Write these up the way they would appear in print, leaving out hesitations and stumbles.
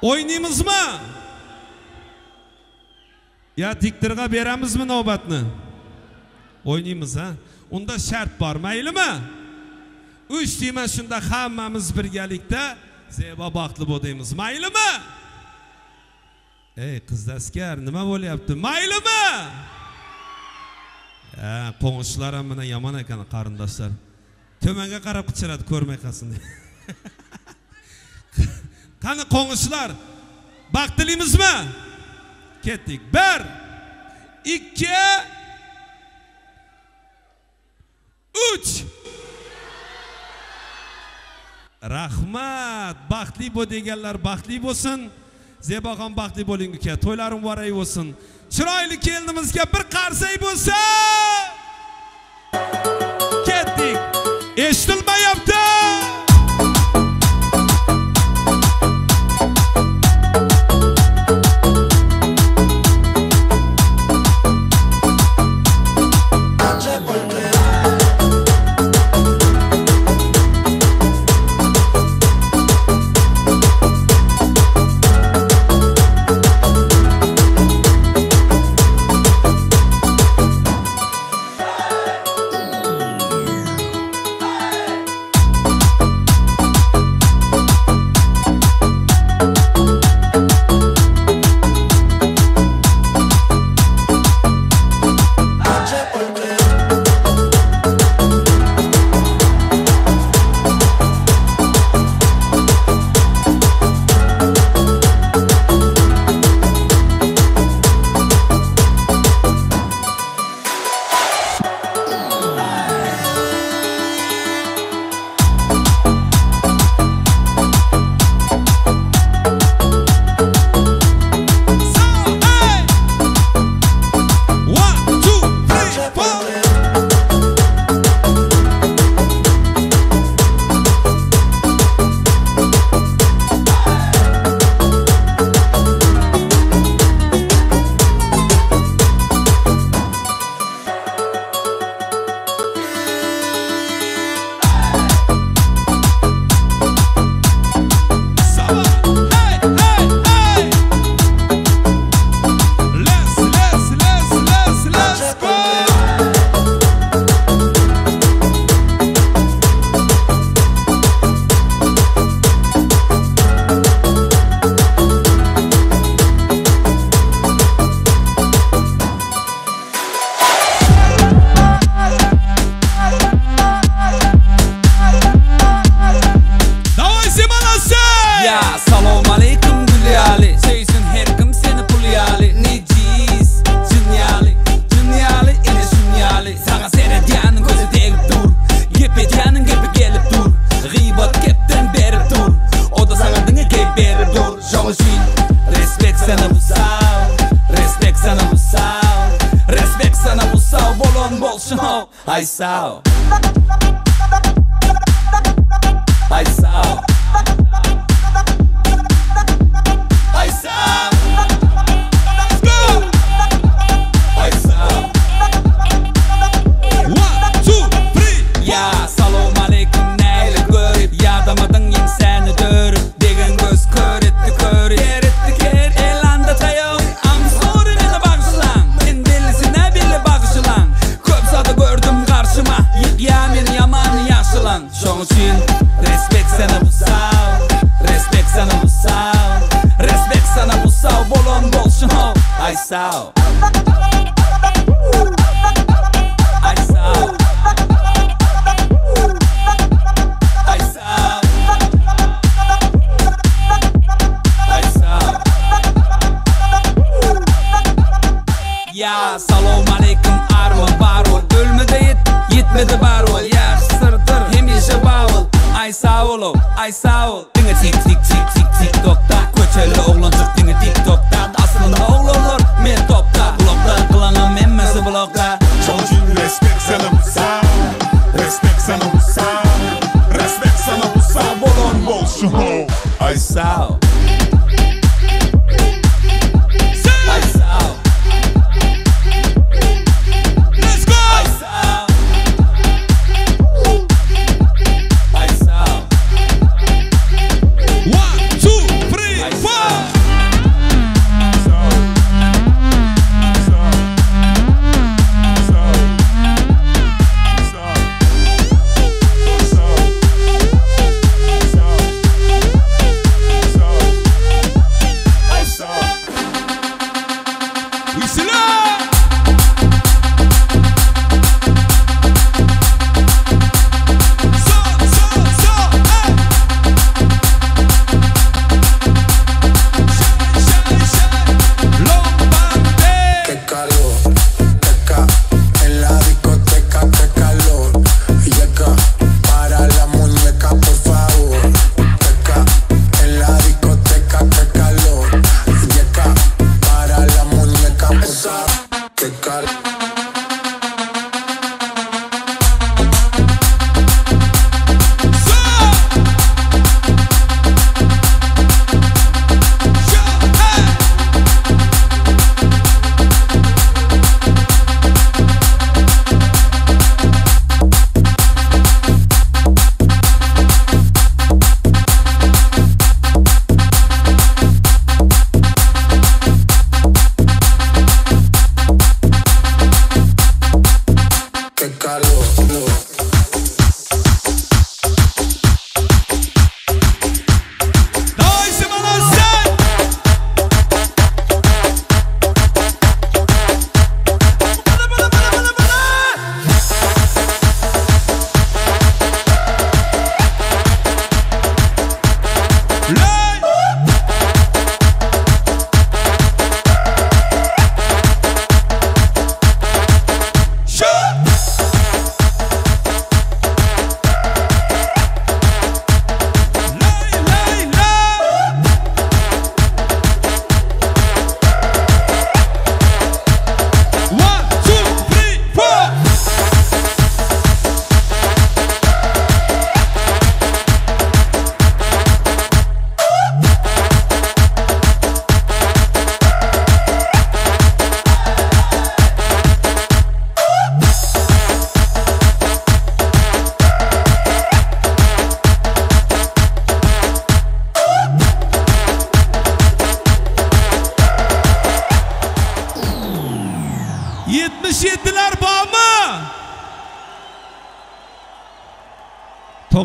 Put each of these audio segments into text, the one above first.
O'ynaymizmi? Ya diktorga beramizmi navbatni? O'ynaymiz, ha? Unda shart bor, maylimi? 3 deyman, shunda hammamiz birgalikda Zebo baxtli bo'laymiz, maylimi? Ey qiz askar, nima bo'lyapti? Maylimi? Ha, qo'ng'ishlar ham mana yomon ekan, qarindoshlar. Tumanga qarab qichiradi, ko'rmay qolsin. Qani qo'ng'ishlar? Baxtlimizmi? Ketdik. 1 2 3. Rahmat. Baxtli bo'l deganlar baxtli bo'lsin. Zeboxon baxtli bo'ling uka. To'ylaring muborak bo'lsin. Chiroyli kelinimizga bir qarsak bo'lsa. Ketdik. Eshitilmayapti.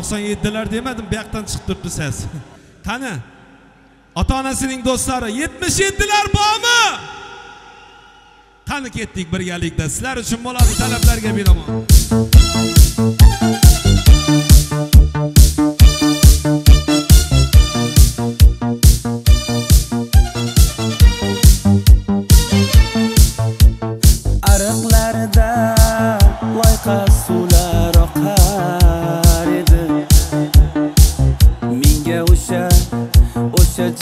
97lar demadim, bu yoqdan chiqib turibdi ses. Qani? Ota-onasining do'stlari 77lar bormi? Qani ketdik birgalikda. Sizlar uchun bo'ladi talablarga binoan. Ariqlarda loyqa suvlar oqar edi. Menga o'sha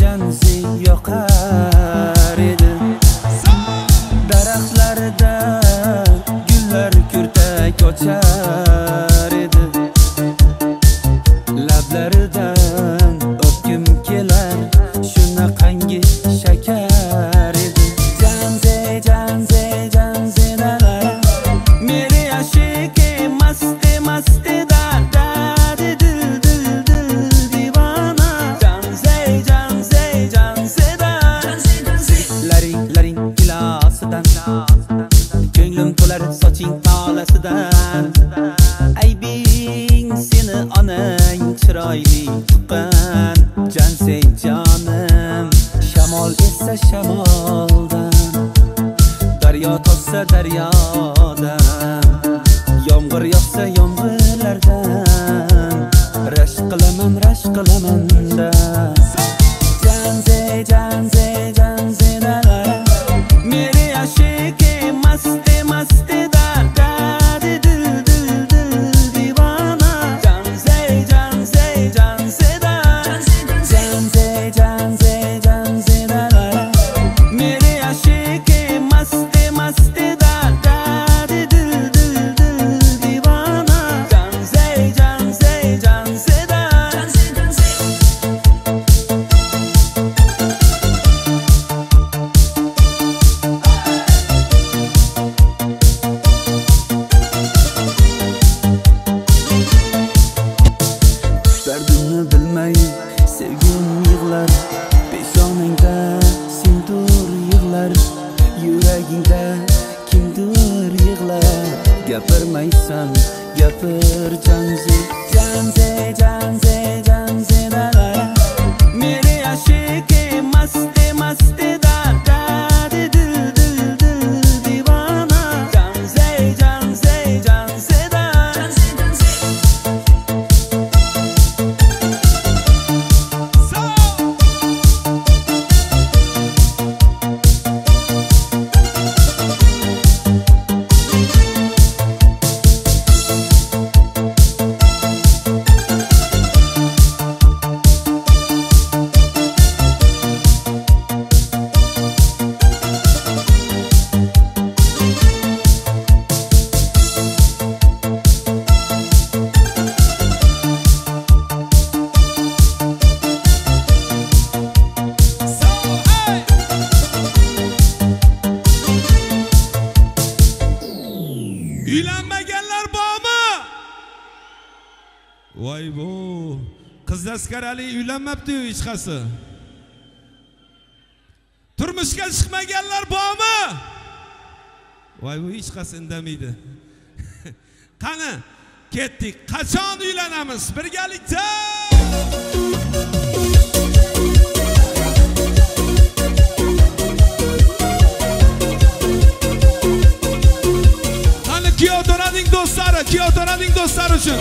janzi yoqar edi. Daraxtlarda gullar kurtak ochar edi. Lablaridan o'pgim kelar, shunaqangi shakar edi. Janze, janze, janze dalara. Meri ashiki masti masti da da dil dil dil divana. Janze, janze, janze da. Laring, laring gilosidan, ko'nglim to'lar soching tolasidan. Aybing seni onang chiroyli tuqqan. Janze jonim, shamol essa shamoldan, daryo toshsa daryodan, yomg'ir yog'sa yomg'irlardan, rashk qilaman, rashk qilaman da. Janze, janze, janze dalara. Meri ashiki masti masti da da dil dil dil divana. Janze, janze, janze da. Janze, janze, janze dalara. Meri ashiki masti masti da da dil dil dil divana. Janze, janze, janze da. Dardimni bilmay sevgim yig'lar, peshonangda sendur yig'lar, yuragingda kimdir yig'lar. Gapirmaysan, gapir janzi. Janze, janze, janze dalara. Meri ashiki masti masti da da dil dil dil divana. Janze, janze, janze da. Uylanmaganlar bormi? Voy bu. Qiz askarali uylanmabdi-yu hech qaysi. Turmushga chiqmaganlar bormi? Voy bu hech qaysi indamaydi. Qani, ketdik. Qachon uylanamiz? Birgalikda. Kuyovto'raning do'stlari, kuyovto'raning do'stlari uchun.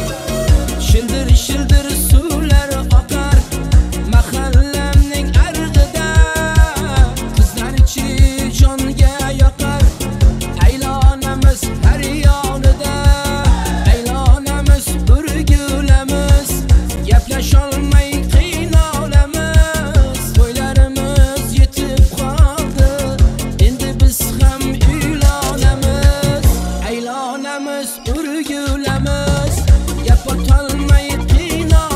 Shildir shildir suvlar oqar mahallamning arg'ida, qizlarchi jonga yoqar, aylanamiz har yonida, aylanamiz o'rgulamiz, gaplasholmay qiynalamiz, to'ylarimiz yetib qoldi, endi biz ham uylanamiz, aylanamiz o'rgulamiz, gap otolmay qiynalamiz.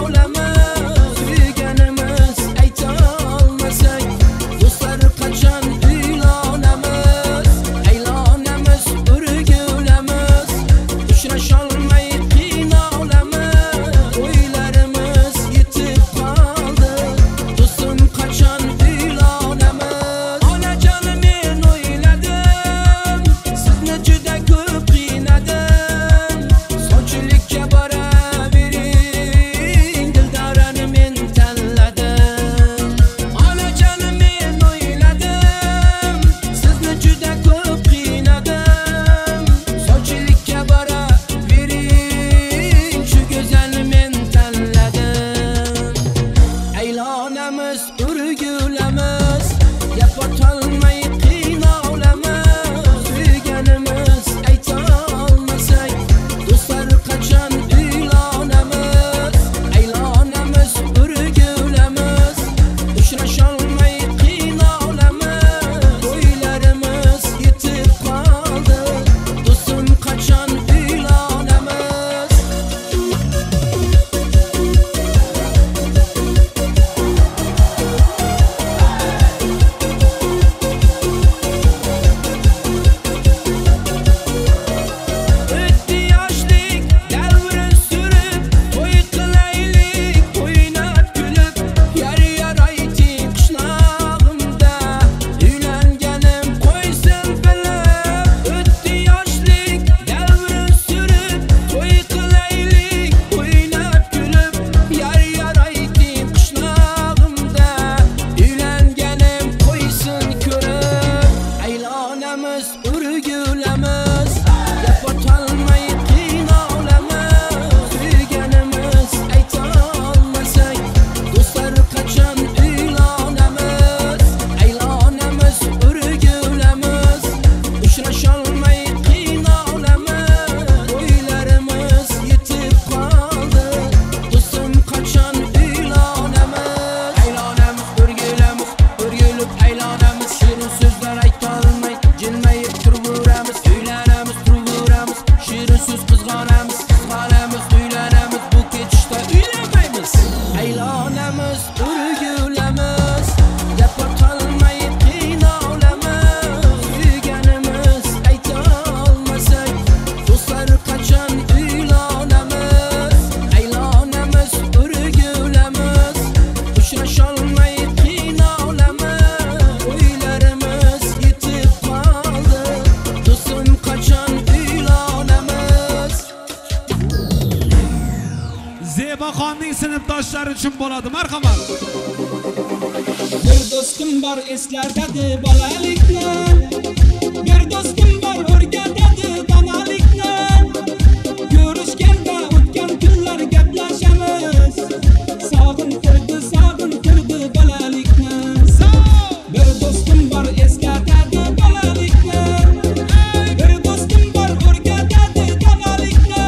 uchun bo'ladi. Marhamat. Bir do'stim bor eslatadi bolalikni. Bir do'stim bor o'rgatadi donolikni. Ko'rishganda o'tgan kunlar gaplashamiz. Sog'intirdi, sog'intirdi bolalikni. Bir do'stim bor eslatadi bolalikni. Bir do'stim bor o'rgatadi donolikni.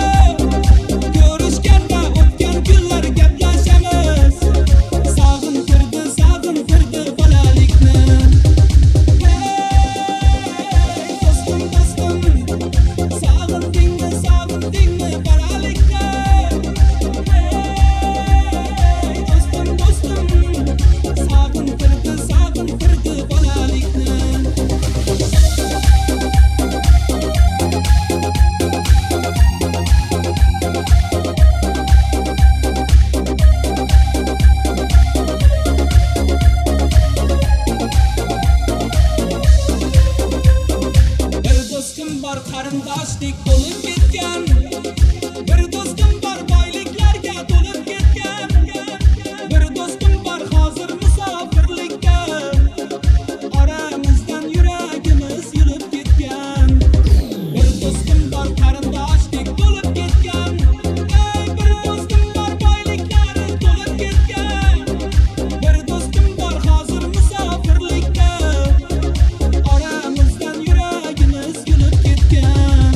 Ko'rishganda o'tgan kunlar gaplashamiz. Sog'intirdi, sog'intirdi bolalikni. Hey do'stim, do'stim, sog'indingmi, sog'indingmi bolalikni? Hey do'stim, do'stim, sog'intirdi, sog'intirdi bolalikni. Bir do'stim bor qarindoshlik bo'lib ketgan. Bir do'stim bor boyliklarga to'lib ketgan. Bir do'stim bor hozir musofirlikda. Oramizdan yuragimiz yulib ketgan. Bir do'stim bor qarindoshlik bo'lib ketgan. Ey bir do'stim bor boyliklari to'lib ketgan. Bir do'stim bor hozir musofirlikda. Oramizdan yuragimiz yulib ketgan.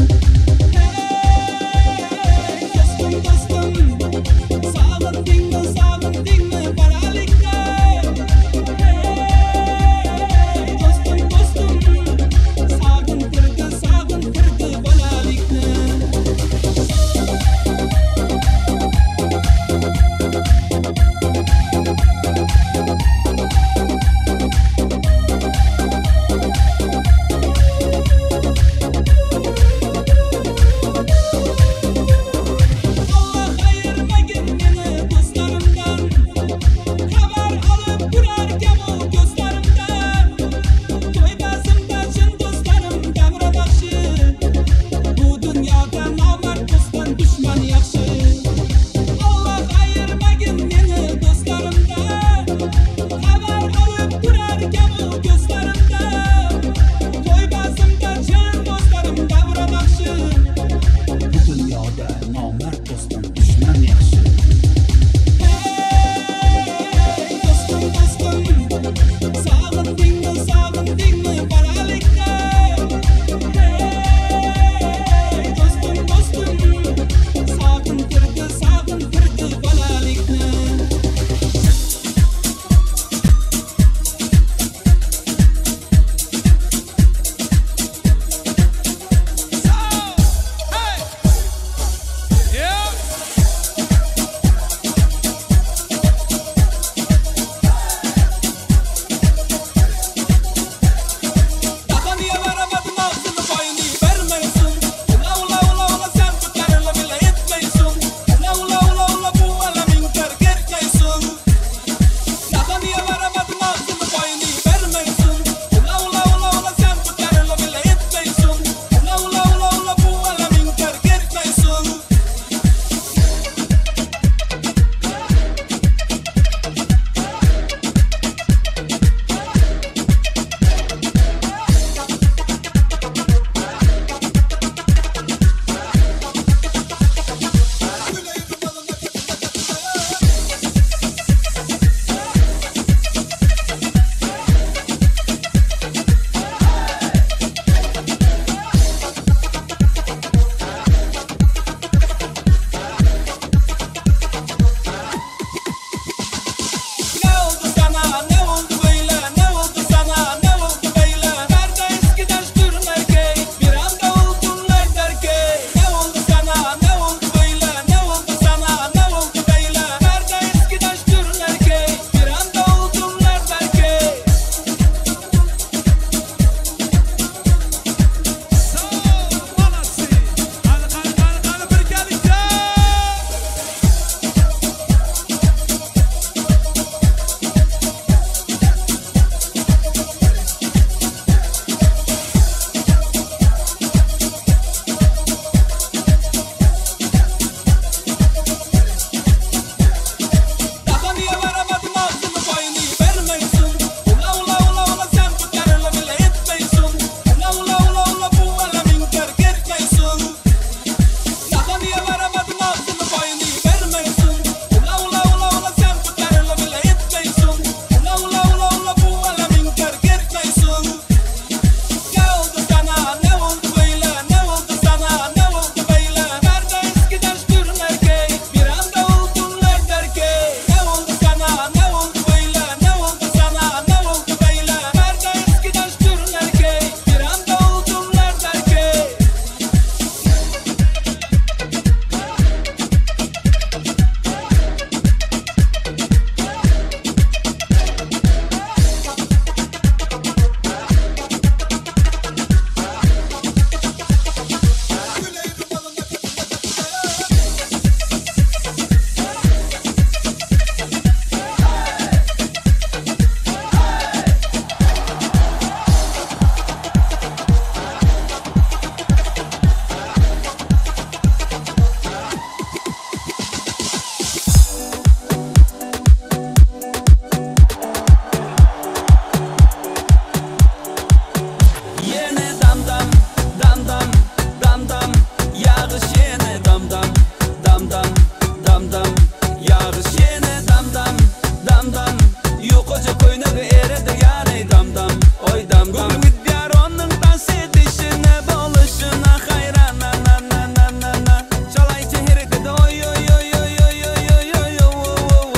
Oy dam dam. Gidýär onuň dans edişine, boluşuna hayran na na na na na na. Çalayça hereket oy oy oy oy oy oy oy oy o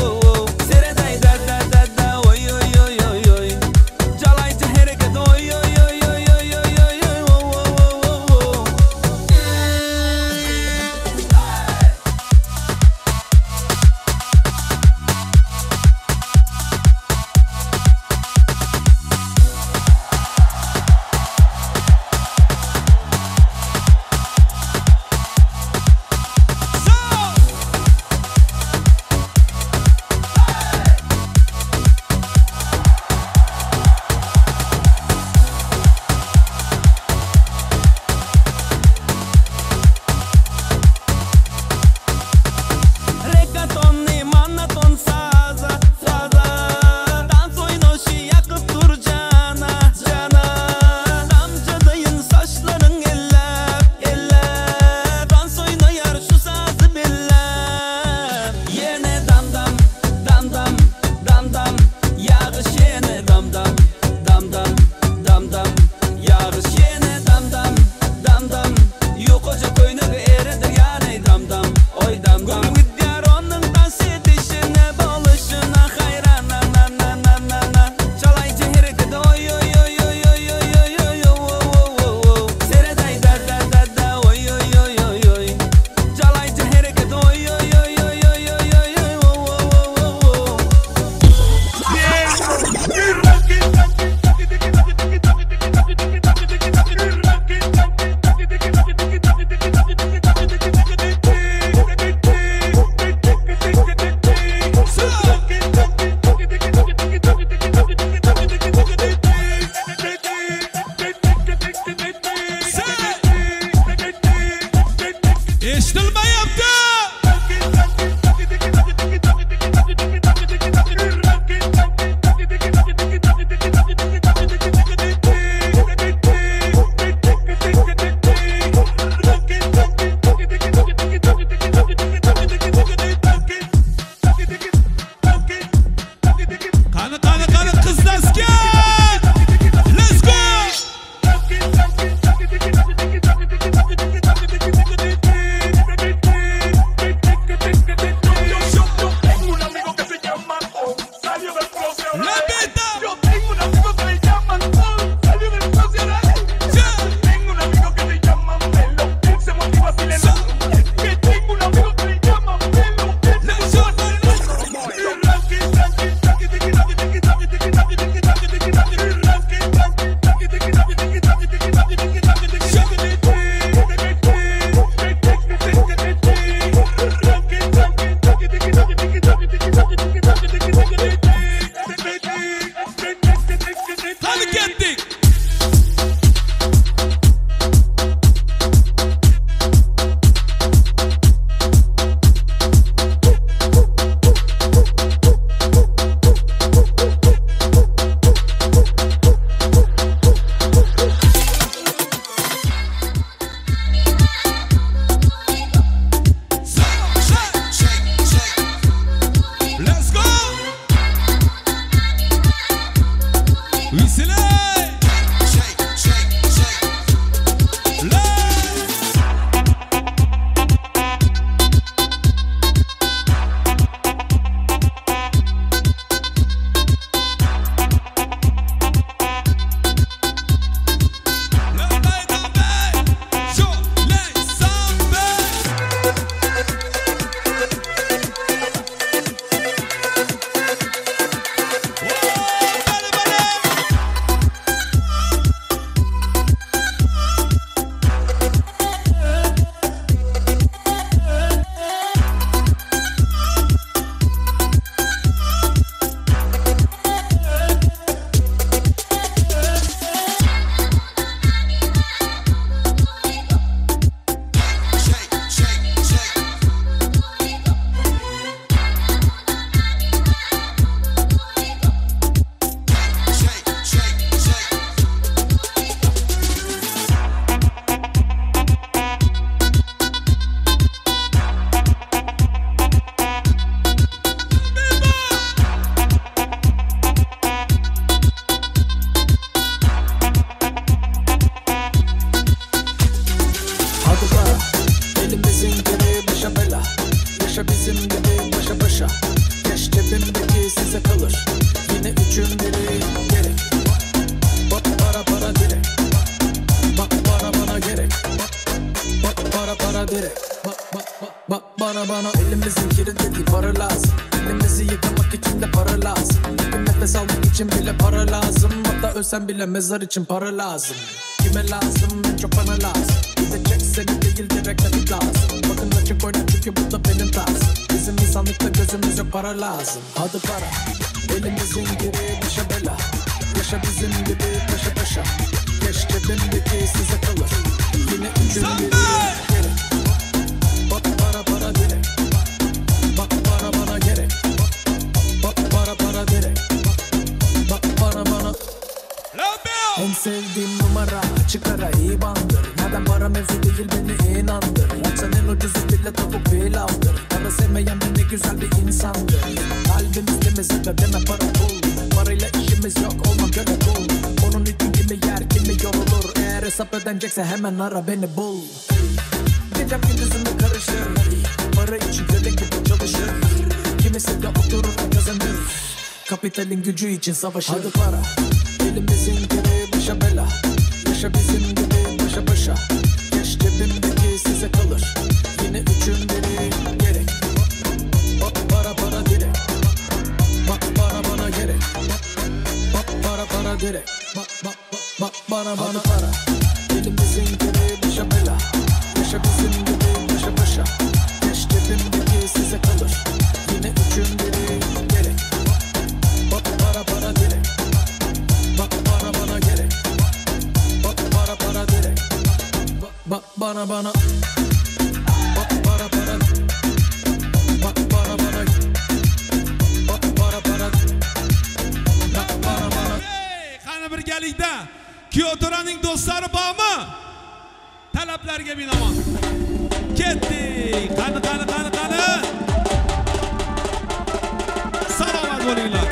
o o. Sereday da da da da oy oy oy oy oy. Çalayça hereket oy oy oy oy oy oy oy oy o o o o. Reggaeton, manaton, saza, saza. Dans oynaşy yakıp dur cana, cana. Damcadayın saçların ellep, ellep. Dans oynayar şu sazı billep. Yene dam dam, dam dam, dam dam. Yağış yene dam dam, dam dam, dam dam. Yağış yene dam dam, dam dam. Yukoca köynegi eridir yani dam dam, oy dam dam. Gidýär onuň dans edişine, boluşuna hayran na na na na na na. Çalayça hereket oy oy oy oy oy oy oy oy o o o. Sereday da da da da oy oy oy oy oy. Çalayça hereket oy oy oy oy oy oy oy oy o o o. Eshitilmayapti. Qani qani qani qizlarga. Let's go. Yo tengo un amigo que se llama Tom, salió del closet ahora. La beta. Yo tengo un amigo que le llaman Tom, salió del closet ahora. Tengo un amigo que se llama Melo, él se motiva si le da. Que tengo un amigo que le llaman Melo, él se motiva si le da. Qani ketdik. Let's go. Whistle. Bana bana elimizin kiri dediği para lazım. Elimizi yıkamak için de para lazım. Bugün nefes almak için bile para lazım. Hatta ölsem bile mezar için para lazım. Kime lazım? En çok bana lazım. Gidecek seni değil direkt nakit lazım. Bakın açık oyna çünkü bu da benim tarzım. Bizim insanlıkta gözümüz yok, para lazım. Hadi para. Elimizin kiri başa bela. Yaşa bizim gibi paşa paşa. Keş cebimdeki size kalır. Yine üçün biri gerek. Bak para para direkt. Bak para bana gerek. Bak para para direkt. Bak para bana. En sevdiğim numara açık ara IBAN'dır. Madem para mevzu değil beni inandır. Açsan en ucuzu bile tavuk pilavdır. Para sevmeyen de ne güzel bir insandır. Kalbimiz temiz de deme para pul. Parayla işimiz yok, olma köle kul. Onun için kimi yer kimi yorulur. Eğer hesap ödenecekse hemen ara beni bul. Gecem gündüzümü karışır. Para için köle gibi çalışır. Kimisi de oturur kazanır. Kapitalin gücü için savaşır. Hadi para. Elimizin kiri başa bela. Yaşa bizim gibi paşa paşa. Keş cebimdeki size kalır. Yine üçün biri gerek. Bak para para direkt. Bak para bana gerek. Bak para para direkt. Bak bak bak bana bana para. Elimizin kiri başa bela. Yaşa bizim gibi paşa paşa. Keş cebimdeki size kalır. Yine üçün biri gerek. Bak para para direkt. Bak para bana gerek. Bak para para direkt. Bak bana bana. Bak para para. Bak para bana. Bak para para. Bak para bana. Hey, qani birgalikda Kuyovto'raning do'stlari bormi? Talablarga binoan. Ketdik. Qani qani qani qani. Salomat bo'linglar.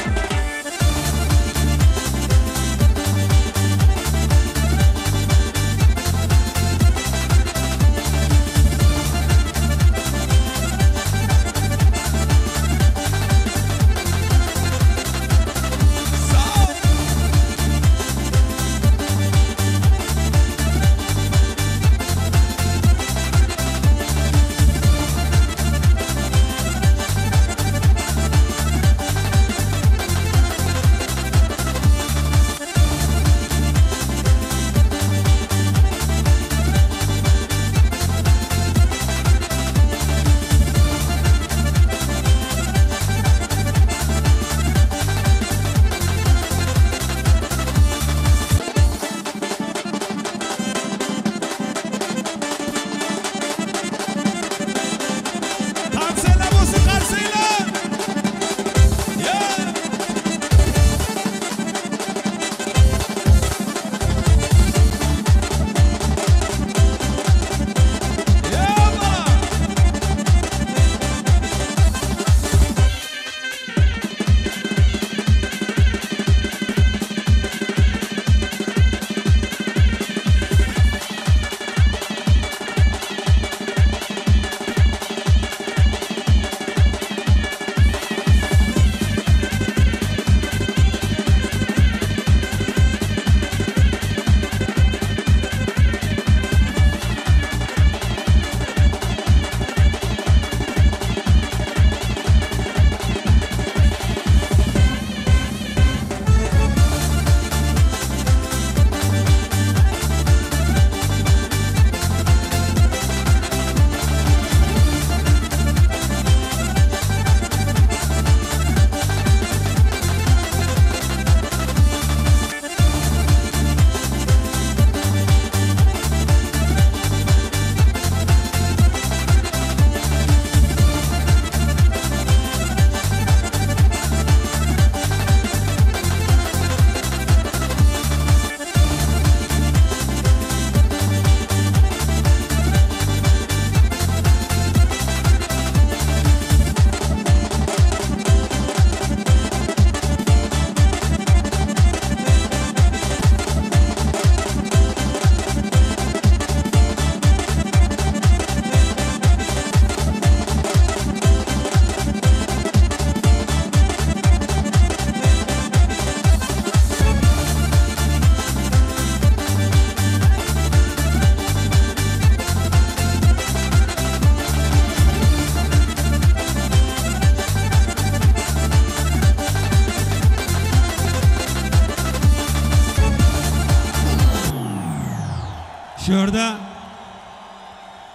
Shu yerda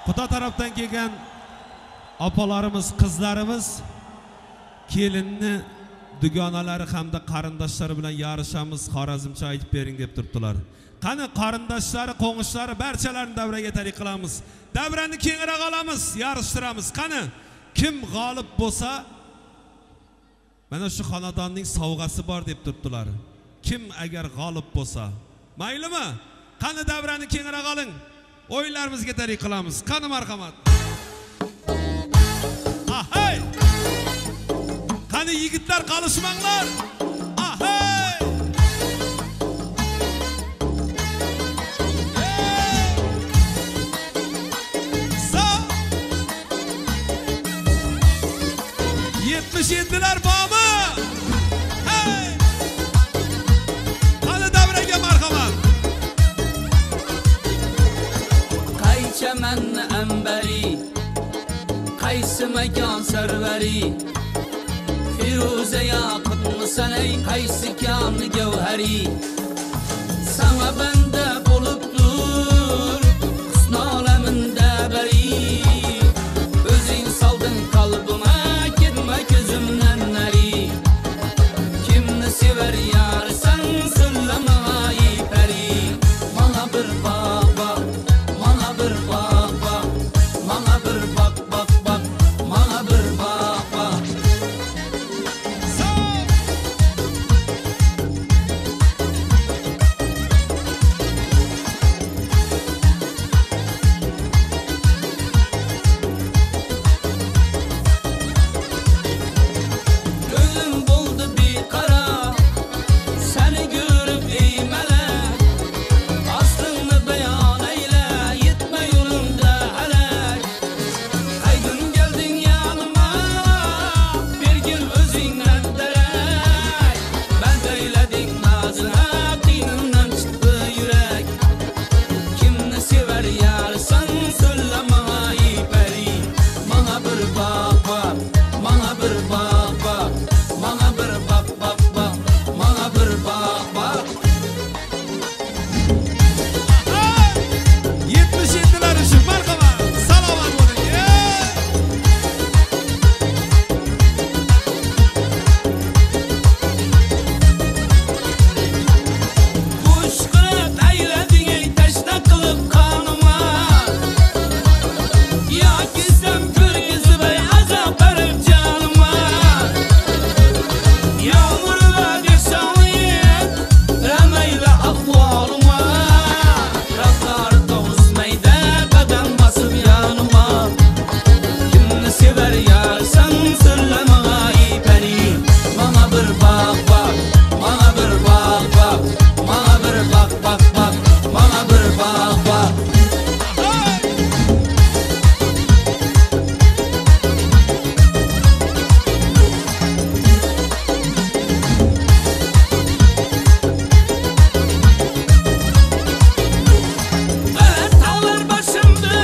xudo tarafdan kelgan opalarimiz, qizlarimiz kelinni dugonalari hamda qarindoshlari bilan yarishamiz, Xorazmcha aytib bering deb turibdilar. Qani qarindoshlari, qo'ng'ishlari barchalarini davraga tariq qilamiz. Davrani kengroq olamiz, yarishtiramiz. Qani kim g'olib bo'lsa, mana shu xonadonning sovg'asi bor deb turibdilar. Kim agar g'olib bo'lsa, maylimi? Qani davrani kengroq oling. O'yinlarimizga tariq qilamiz. Qani marhamat. Ahay! Qani yigitlar qalishmanglar. Ahay! Sa 77'lar bormi? Hey! Qani davraga marhamat. Qaychamanni ambari, qaysi makon sarvari, Firuza yoqutmisan ey qaysi konni gavhari. Sana banda bo'libdur husn olaminda bari, o'zing solding qalbima ketma ko'zimdan nari. Kimni sevar yorsan so'zlama ey pari. Mana bir baq baq, mana bir baq baq, mana bir baq baq baq, mana bir baq baq. Gözüm buldu bir kara, seni görüp ey melek. Aslını beyan eyle, yetme yolumda helak. Qaydın geldin yanıma, bir gün özünden derek. Ben eyledin nazına, qıynından çıktı yürek. Kimni sever yarsan söyle bana ey peri. Bana bir bak bak, bana bir bak bak, bana bir bak bak bak, bana bir bak bak. 77'lar uchun marhamat. Salomat bo'ling. Kuş qilib aylading ey tashna qilib qonima. Yoki sen ko'rgizib ey azob berib jonima. Yağmur va dehsoniyat ramayla ahvolima. Raflar to'smayda qadam bosib yonima. Kimni sevar yorsan so'zla maga ey pari. Mana bir baq baq, mana bir baq baq, mana bir baq baq baq, mana bir baq baq. Tağlar başımda,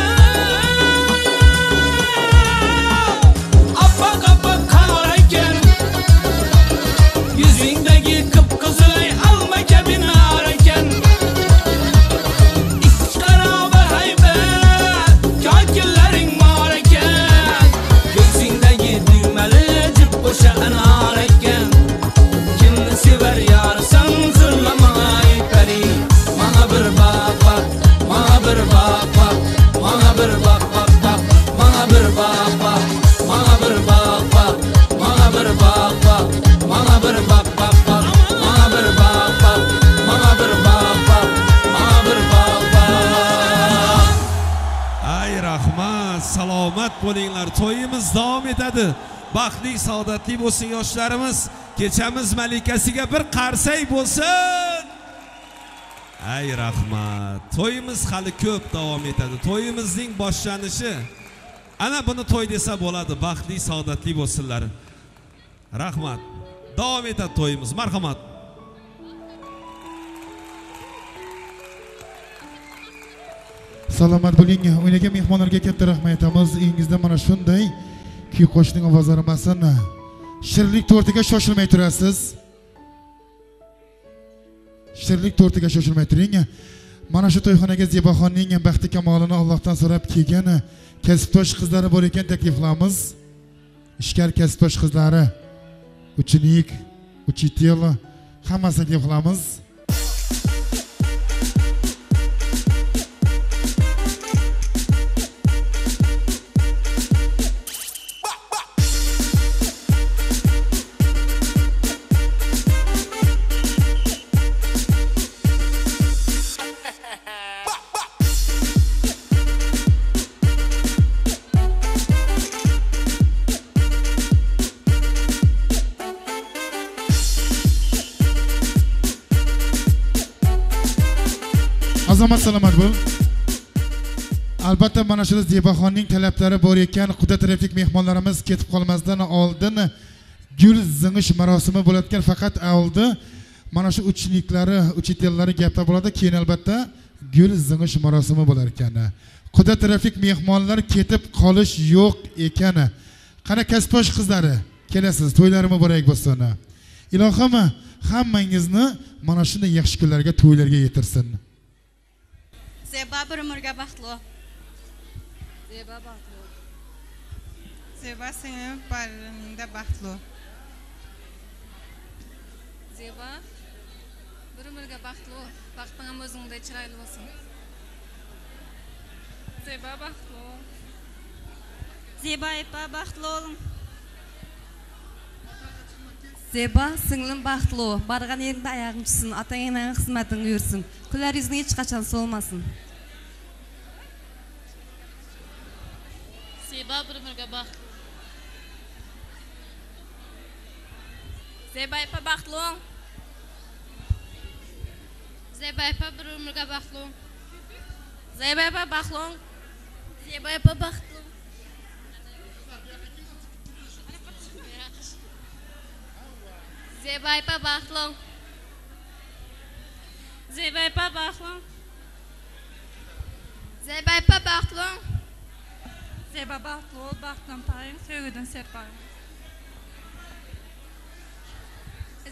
apak apak qor ekan. Yuzingdagi qip-qizil alma kabi nar ekan. Ikki barobar haybat, kokillaring mor ekan. Ko'ksingdagi tugmali jip qo'sha anor ekan. Kimni sevar yorsan so'zla maga ey pari. Mana bir baq baq, mana bir baq baq, mana bir baq baq baq, mana bir baq baq, mana bir baq baq, mana bir baq baq, mana bir baq baq baq, mana bir baq baq, mana bir baq baq, mana bir baq baq. Ay rahmat, salomat bo'linglar. To'yimiz davom etadi. Baxtli, saodatli bo'lsin yoshlarimiz. Kechamiz malikasiga bir qarsak bo'lsin. Ay rahmat. To'yimiz hali ko'p davom etadi. To'yimizning boshlanishi. Ana buni to'y desa bo'ladi. Baxtli, saodatli bo'lsinlar. Rahmat. Davom etadi to'yimiz. Marhamat. Salomat bo'ling. O'ynagan mehmonlarga katta rahmat aytamiz. Uyingizda mana shunday kuy qo'shiqning ovozlari masin. Shirinlik tortiga shoshilmay turasiz. Shirinlik tortiga shoshilmay turing. Mana shu to'yxonaga Zebaxonning baxti kamolini Allohdan so'rab kelgan kasbdosh qizlari bor ekan, taklif qilamiz. Ishkar kasbdosh qizlari, uchinik, uchitel, hammasini taklif qilamiz. Azamat, salomat bo'l. Albatta mana shu Zebaxonning talablari bor ekan. Quda taraflik mehmonlarimiz ketib qolmasdan oldin gul zing'ish marosimi bo'layotgan, faqat oldi mana shu uchiniklari, uchitellari gaplar bo'ladi, keyin albatta gul zing'ish marosimi bo'lar ekan. Quda taraflik mehmonlar ketib qolish yo'q ekan. Qani kasbdosh qizlari, kelasiz, to'ylari muborak bo'lsin. Ilohim hammangizni mana shunday yaxshi kunlarga, to'ylarga yetirsin. Zeba bir umrga baxtli. Zeba baxtli. Zeba singlim baringda baxtli. Zeba bir umrga baxtli. Baxting ham o'zingday chiroyli bo'lsin. Zeba baxtli. Zeba opa baxtli bo'ling. Zeba singlim baxtli. Bargan yeringda oyog'ing tushsin, ota-onangga xizmating yursin. Kular yuzing hech qachon so'lmasin. Zeba bir umrga baxtli. Zeba opa baxtli. Zeba opa bir umrga baxtli. Zeba opa baxtli. Zeba opa baxtli. Zeba opa baxtli. Zeba opa baxtli. Zeba opa baxtli. Zeba baxtli ol, baxtdan paying, sevgidan serpaying.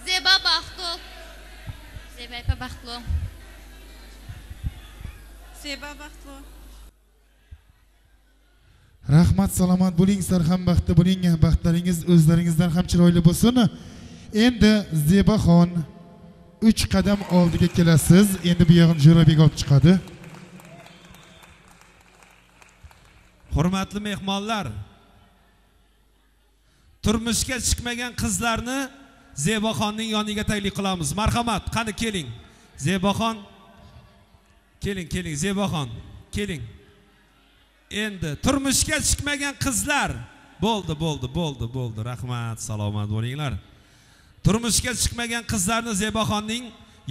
Zeba baxtli. Zeba opa baxtli. Zeba baxtli. Rahmat, salomat bo'ling, sizlar ham baxtli bo'ling, baxtlaringiz o'zlaringizdan ham chiroyli bo'lsin. Endi Zebaxon 3 qadam oldiga kelasiz. Endi bu yog'ini Jo'rabek olib chiqadi. Hurmatli mehmonlar, turmushga chiqmagan qizlarni Zebaxonning yoniga taklif qilamiz. Marhamat, qani keling. Zebaxon, keling, keling Zebaxon, keling. Endi turmushga chiqmagan qizlar, bo'ldi, bo'ldi, bo'ldi, bo'ldi. Rahmat, salomat bo'linglar. Turmushga chiqmagan qizlarni Zebaxonning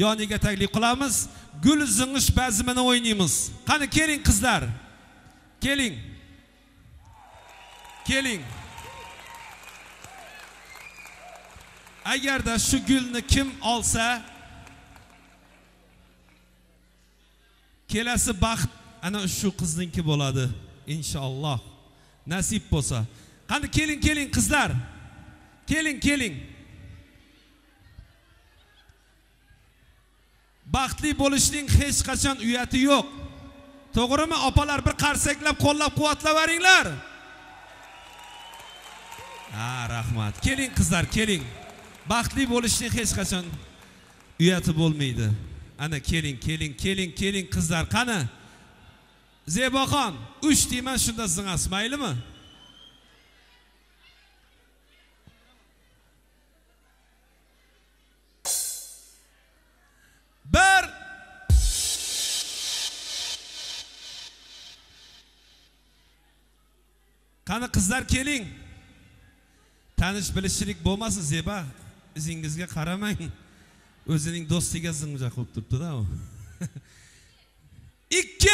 yoniga taklif qilamiz. Gul zing'ish bazmini o'ynaymiz. Qani keling qizlar. Keling. Keling. Agarda shu gulni kim olsa, kelasi baxt ana shu qizningki bo'ladi inshaalloh. Nasib bo'lsa. Qani keling, keling qizlar. Keling, keling. Baxtli bo'lishning hech qachon uyati yo'q. To'g'rimi opalar, bir qarsaklab qo'llab-quvvatlavaringlar. Ha, rahmat. Keling qizlar, keling. Baxtli bo'lishning hech qachon uyati bo'lmaydi. Ana keling, keling, keling, keling qizlar, qani? Zebaxon, 3 deyman, shunda zing'asiz, maylimi? Bir. Qani qizlar keling. Tanish bilishchilik bo'lmasin Zeba. Izingizga qaramang. O'zining do'stiga zingja qilib turibdi-da u. 2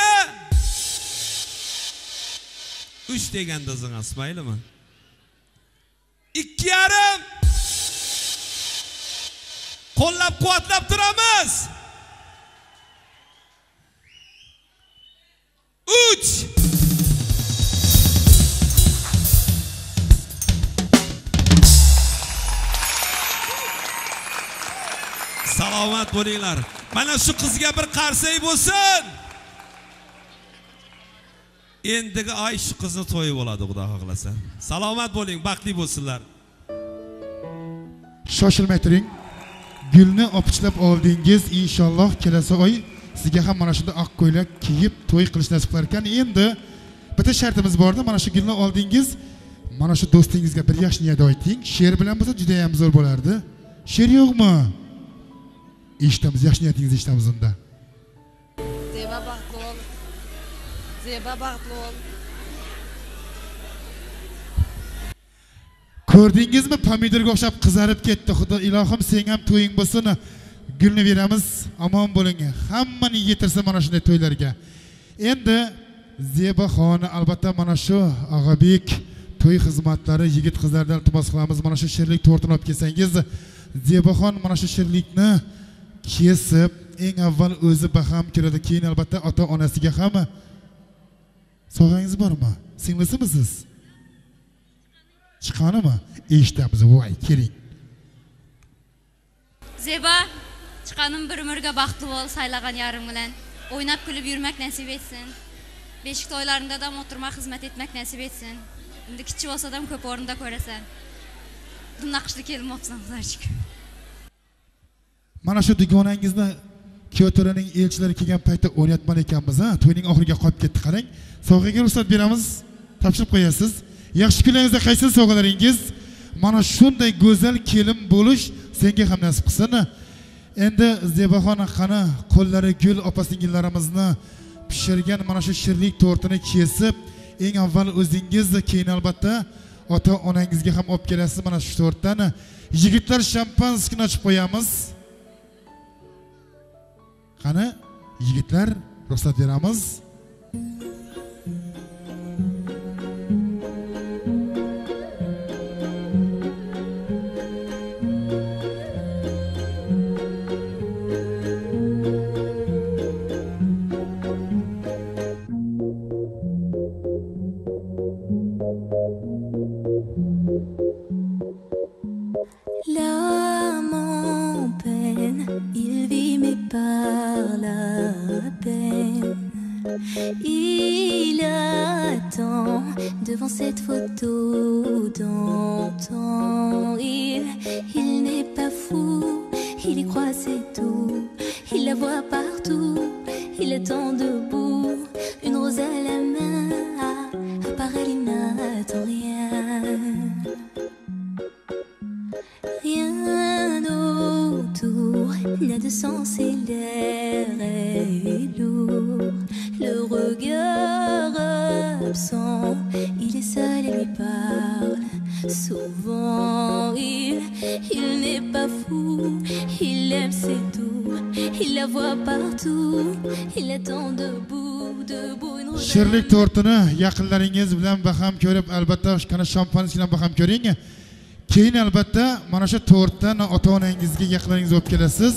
3 deganda zing'asiz, maylimi? 2,5. Qo'llab-quvvatlab turamiz. 3. Salomat bo'linglar. Mana shu qizga bir qarsak bo'lsin. Endigi oy shu qizni to'yi bo'ladi, Xudo xohlasa. Salomat bo'ling, baxtli bo'lsinlar. Shoshilmay turing. Gulni opichlab oldingiz, inshaalloh kelasi oy sizga ham mana shunday oq ko'ylak kiyib to'y qilish nasib qilar ekan. Endi bitta shartimiz borda, mana shu gulni oldingiz, mana shu do'stingizga bir yaxshi niyat ayting. She'r bilan bo'lsa juda ham zo'r bo'lardi. She'r yo'qmi? Eshitamiz, yaxshi niyatingizni eshitamiz unda. Zeba baxtli ol. Zeba baxtli ol. Ko'rdingizmi, pomidorga o'xshab qizarib ketdi. Xudo ilohim, sen ham to'ying bo'lsin. Gulni beramiz, omon bo'ling. Hammani yetirsin mana shunday to'ylarga. Endi Zebaxon albatta mana shu Og'abek to'y xizmatlari yigit qizlardan iltimos qilamiz. Mana shu shirinlik tortini olib kelsangiz, Zebaxon mana shu shirinlikni kesib, eng avval o'zi baham ko'radi, keyin albatta ota-onasiga ham. Sovg'angiz bormi? Singlisimisiz? Chiqanimi? Eshitamiz. Voy, keling. Zeba, chiqanim bir umrga baxtli bo'l, saylagan yarim bilan o'ynab kulib yurmak nasib etsin. Beshik to'ylarida ham o'tirma xizmat etmak nasib etsin. Endi kichik bo'lsa ham ko'p o'rinda ko'rasan. Dum naqshli kelin bo'libsan, Xudoga. Mana shu dugonangizni kuyovto'raning elchilari kelgan paytda o'ynatman ekanmiz, ha? To'yning oxiriga qolib ketdi, qarang. Sovg'aga ruxsat beramiz, topshirib qo'yasiz. Yaxshi kunlaringizda qaysin sovg'alaringiz. Mana shunday go'zal kelin bo'lish senga ham nasib qilsin. Endi Zebaxon qani qo'llari gul opa-singillarimizni pishirgan mana shu shirinlik tortini kesib, eng avval o'zingiz, keyin albatta ota-onangizga ham olib kelasiz mana shu tortdan. Yigitlar shampanskini ochib qo'yamiz. Qani yigitlar, ruxsat beramiz. L'âme en peine, il vit mais parle à peine. Il attend devant cette photo d'antan. Il n'est pas fou, il y croit, c'est tout. Il la voit partout, il attend debout. Une rose à la main, à part elle, il n'attend rien. Rien autour n'a de sens et l'air est lourd. Le regard absent, il est seul et lui parle souvent. Il n'est pas fou, il aime, c'est tout. Il la voit partout, il attend debout, debout une rose. Shirinlik tortini yaqinlaringiz bilan baham ko'rib, albatta qana shampanskiy bilan baham ko'ring. Keyin albatta mana shu tortdan ota-onangizga, yaqinlaringizga olib kelasiz.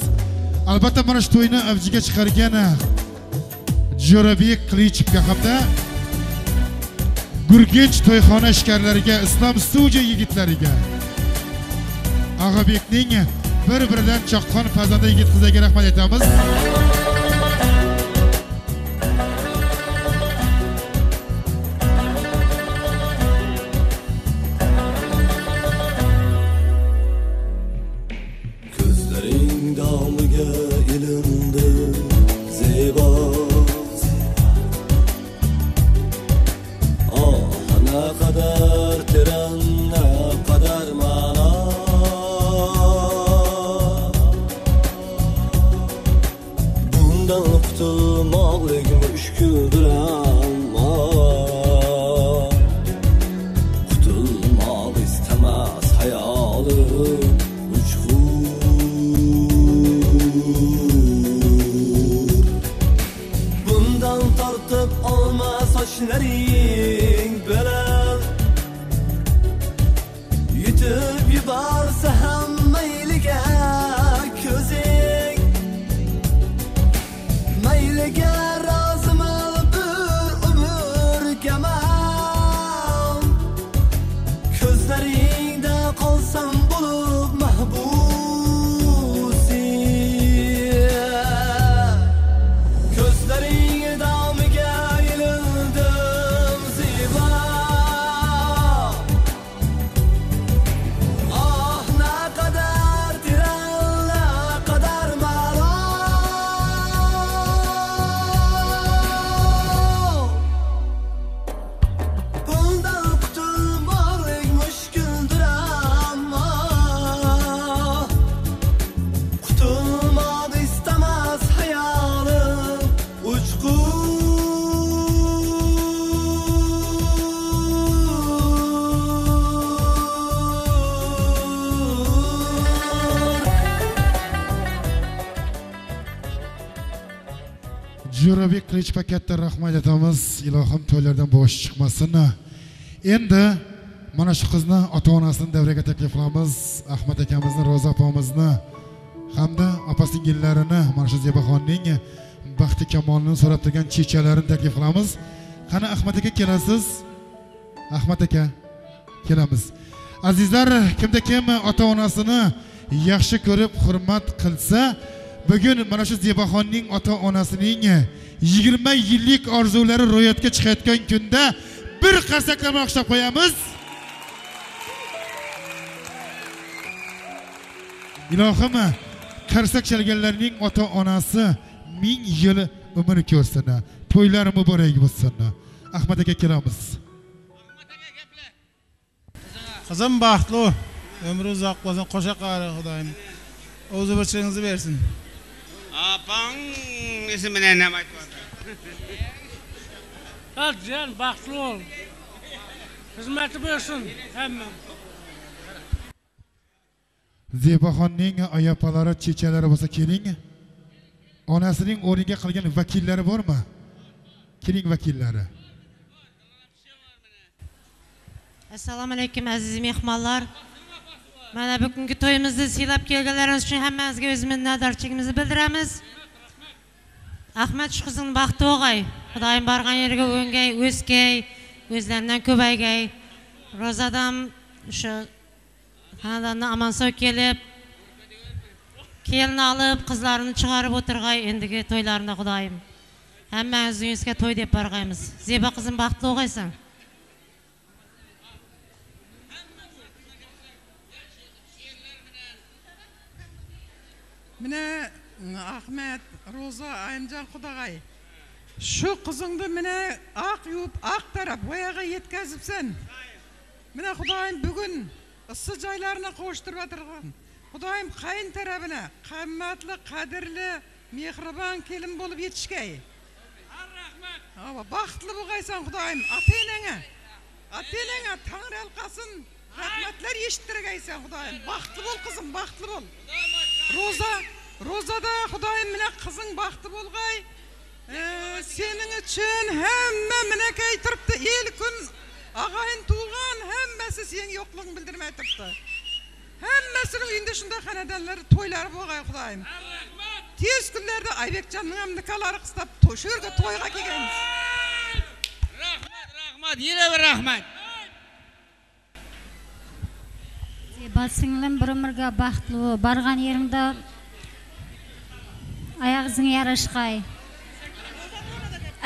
Albatta mana shu to'yni avjiga chiqargan Jo'rabek Qilichevga hamda Gurgench to'yxona ishkarlariga, Islom studiya yigitlariga, Og'abekning bir-biridan chaqqon farzandi yigit qizlarga rahmat aytamiz. Ko'zlaringda qolsam bo'lib mahbus. Jo'rabek Qilichova katta rahmat aytamiz. Ilohim to'ylardan bosh chiqmasin. Endi mana shu qizni ota-onasini davraga taklif qilamiz. Ahmad akamizni, Roza opamizni hamda opa-singillarini, mana shu Zebaxonning baxti kamolini so'rab turgan chechalarini taklif qilamiz. Qani Ahmad aka kelasiz? Ahmad aka kelamiz. Azizlar, kimda kim ota-onasini yaxshi ko'rib hurmat qilsa, bugun mana shu Zebaxonning ota-onasining 20 yillik orzulari ro'yobga chiqayotgan kunda bir qarsaklama olqishlab qo'yamiz. Ilohim qarsak chalganlarning ota-onasi 1000 yil umr ko'rsin. To'ylari muborak bo'lsin. Ahmad aka kelamiz. Qizim baxtli, ömrü uzoq bo'lsin, qo'sha qari Xudoyim. O'zi bir chiringizni bersin. Opang ismini nima aytyapti? Jiyan baxtli ol. Xizmati bo'lsin hamma. Zebaxonning ayapalari, chechalari bo'lsa keling. Onasining o'rniga qilgan vakillari bormi? Keling vakillari. Assalomu alaykum aziz mehmonlar. Mana bugungi to'yimizni siylab kelganlaringiz uchun hammangizga o'z minnatdorchiligimizni bildiramiz. Ahmad shu qizning baxti o'g'ay. Xudoyim borgan yeriga o'ngay, o'skay, o'zlaridan ko'paygay. Ro'zadam shu xonadondan omon sog' kelib, kelin olib, qizlarini chiqarib o'tirg'ay endigi to'ylarini Xudoyim. Hammangiz uyingizga to'y deb borg'aymiz. Zeba qizim baxtli o'g'aysan. Mine Ahmet, Roza, Ayimjon Xudog'ay. Shu qizingni mine oq yuvib, oq tarab boyag'a yetkazibsan. Mine Xudoyim bugun issi joylarini qovushtirib o'tirgan. Xudoyim qayin tarafini qimmatli, qadrli, mehribon kelin bo'lib yetishgay. Rahmat. Baxtli bo'lg'aysan Xudoyim. Ata-enangga, ata-enangga Tangri halqasin rahmatlar eshittirgaysan Xudoyim. Baxtli bo'l qizim, baxtli bo'l. Roza, Rozada Xudoyim mine qizing baxtli bo'lg'ay. Sening uchun hamma minakay turibdi. El kun ag'ayin tug'an hammasi sening yo'qligingni bildirmay turibdi. Hammasining uyida shunday xonadonlar, to'ylari bo'lg'ay Xudoyim. Tez kunlarda Aybekjonning ham nikolari qistab shu yerga to'yga kelganmiz. Rahmat, rahmat, yana bir rahmat. Zeba singlim bir umrga baxtli, borgan yeringda oyog'ingga yarashqay.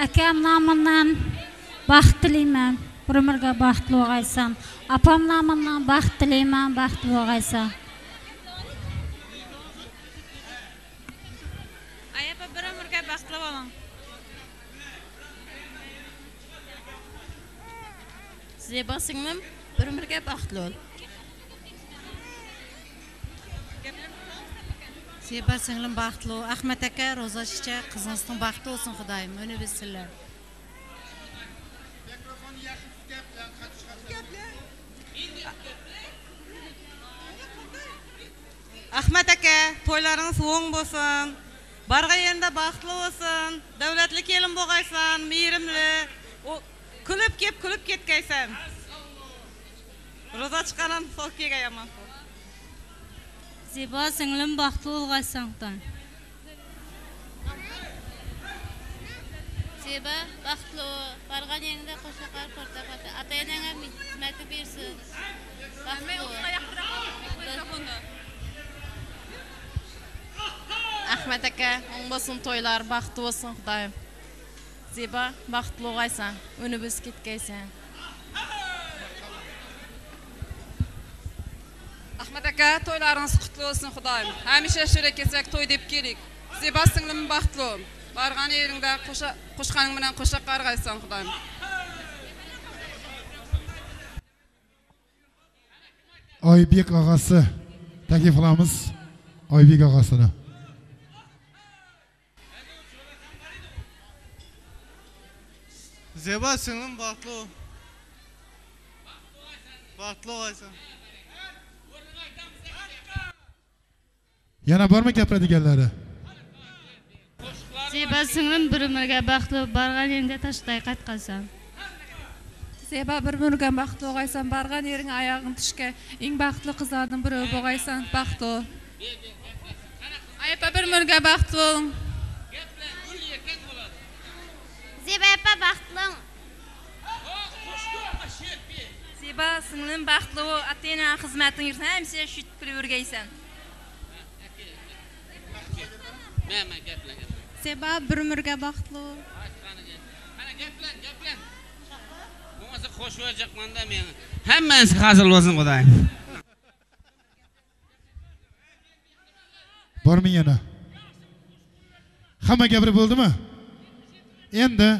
Akam nomidan baxt tilayman, bir umrga baxtli bo'lg'aysan. Opam nomidan baxt tilayman, baxtli bo'lg'aysan. Ayapa bir umrga baxtli bo'ling. Zeba singlim bir umrga baxtli bo'l. Zeba singlim baxtli, Ahmad aka, Roza chicha, qizingizning baxti bo'lsin Xudoyim, uni bilsinlar. Ahmad aka, to'ylaringiz o'ng bo'lsin. Bargan yerda baxtli bo'lsin, davlatli kelin bo'lg'aysan, mehrimli, kulib kelib, kulib ketgaysan. Roza chiqqanim so'k kelganman. Zeba singlim baxtli bo'lg'aysan Xudoyim. Zeba baxtli, bargan yerida qo'shaqar portaqata, ata-enangga xizmati bersin. Baxtli. Ahmad aka, o'ng bo'lsin to'ylar, baxtli bo'lsin Xudoyim. Zeba baxtli bo'lg'aysan, uni biz ketgaysan. Ahmad aka, to'ylaringiz qutli bo'lsin Xudoyim. Hamisha shu kelsak to'y deb kelik. Zeba singlim baxtli. Bargan yeringda qo'shqaning bilan qo'sha qarg'aysan Xudoyim. Oybek og'asi taklif qilamiz. Oybek og'asini. Zeba singlim baxtli. Baxtli bo'lsin. Yana bormi gapiradiganlari? Zeba Zeba singlim bir umrga baxtli, bargan yerda tashday qaytqansan. Zeba bir umrga baxtli bo'lg'aysan, bargan yeringga oyog'ing tushgay. Eng baxtli qizlarning biri bo'lg'aysan, baxtli. Aypa bir umrga baxtli bo'ling. Zeba apa baxtli. Zeba singlim baxtli bo'l, ata-ona xizmating yursin, hamisha shu kulib yurgaysan. Men gaplan. Zeba bir umrga baxtli. Qani gaplan, gaplan. Bo'lmasa qo'shib meni. Hammasi hazil bo'lsin Xudoyim. Bormi yana? Hamma gapirib bo'ldimi? Endi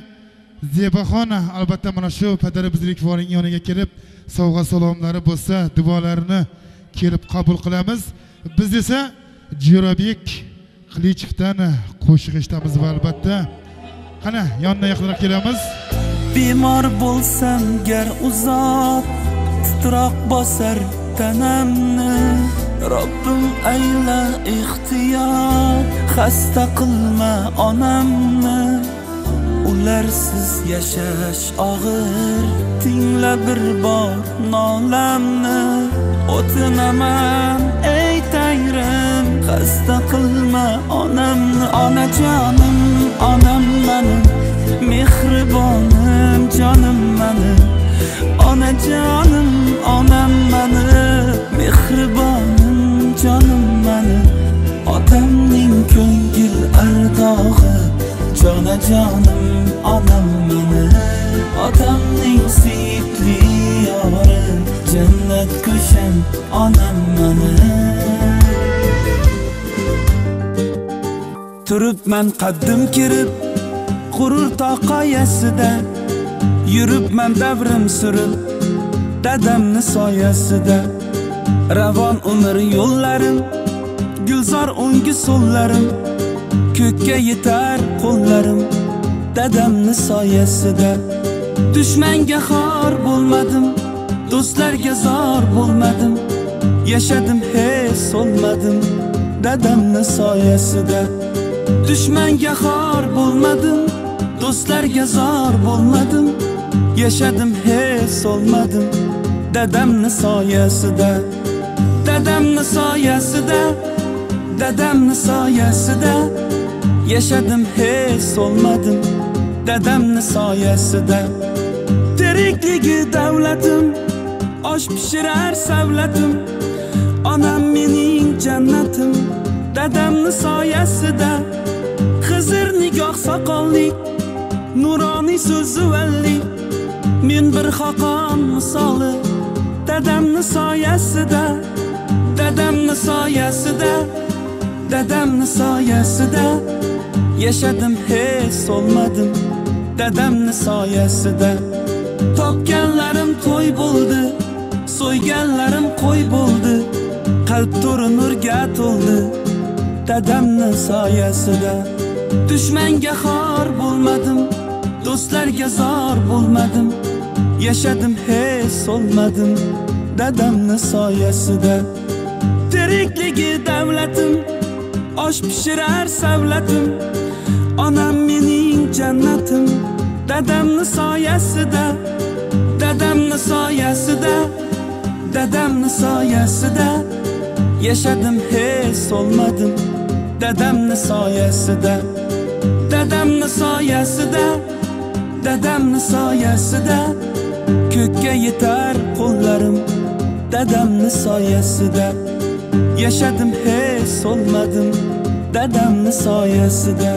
Zebaxon albatta mana shu padari bizlikvorning yoniga kelib sovg'a salomlari bo'lsa, duolarini kelib qabul qilamiz. Biz esa Jo'rabek Qilichevdan qo'shiq eshitamiz va albatta qani yondan yaqinroq kelamiz. Bemor bo'lsam gar uzoq titroq bosar tanamni, Robbim ayla ehtiyot, xasta qilma onamni. Ularsiz yashash og'ir, tingla bir bor nolamni. O'tinaman ey Tangrim, xasta qilma onamni. Onajonim, onam mani, mehribonim, jonim mani. Onajonim, onam mani, mehribonim, jonim mani. Otamning ko'ngil ardog'i, jonajonim, onam mani. Otamning suyukli yori, jannat ko'sham, onam mani. Turibman qaddim kirib, g'urur tog' qoyasida, yuribman davrim surib, dadamni soyasida. Ravon umr yo'llarim, gulzor o'ngi so'llarim, ko'kka yetar qo'llarim, dadamni soyasida. Dushmanga xor bo'lmadim, do'stlarga zor bo'lmadim, yashadim hech so'lmadim, dadamni soyasida. Dushmanga xor bo'lmadim, do'stlarga zor bo'lmadim, yashadim hech so'lmadim, dadamni soyasida. Dadamni soyasida, dadamni soyasida, yashadim hech so'lmadim, dadamni soyasida. Tirikligi davlatim, osh pishirar savlatim, onam mening jannatim, dadamni soyasida. Xizr nigoh soqollik, nuroniy so'zi vallik, men bir xoqon misoli, dadamni soyasida. Dadamni soyasida, dadamni soyasida, yashadim hech so'lmadim, dadamni soyasida. Topganlarim to'y bo'ldi, so'yganlarim qo'y bo'ldi, qalb to'ri nurga to'ldi, dadamni soyasida. Dushmanga xor bo'lmadim, do'stlarga zor bo'lmadim, yashadim hech so'lmadim, dadamni soyasida. Tirikligi davlatim, osh pishirar savlatim, onam mening jannatim, dadamni soyasida. Dadamni soyasida, dadamni soyasida, yashadim hech so'lmadim, dadamni soyasida. Dadamni soyasida, dadamni soyasida, ko'kka yetar qo'llarim, dadamni soyasida. Yashadim hech so'lmadim, dadamni soyasida.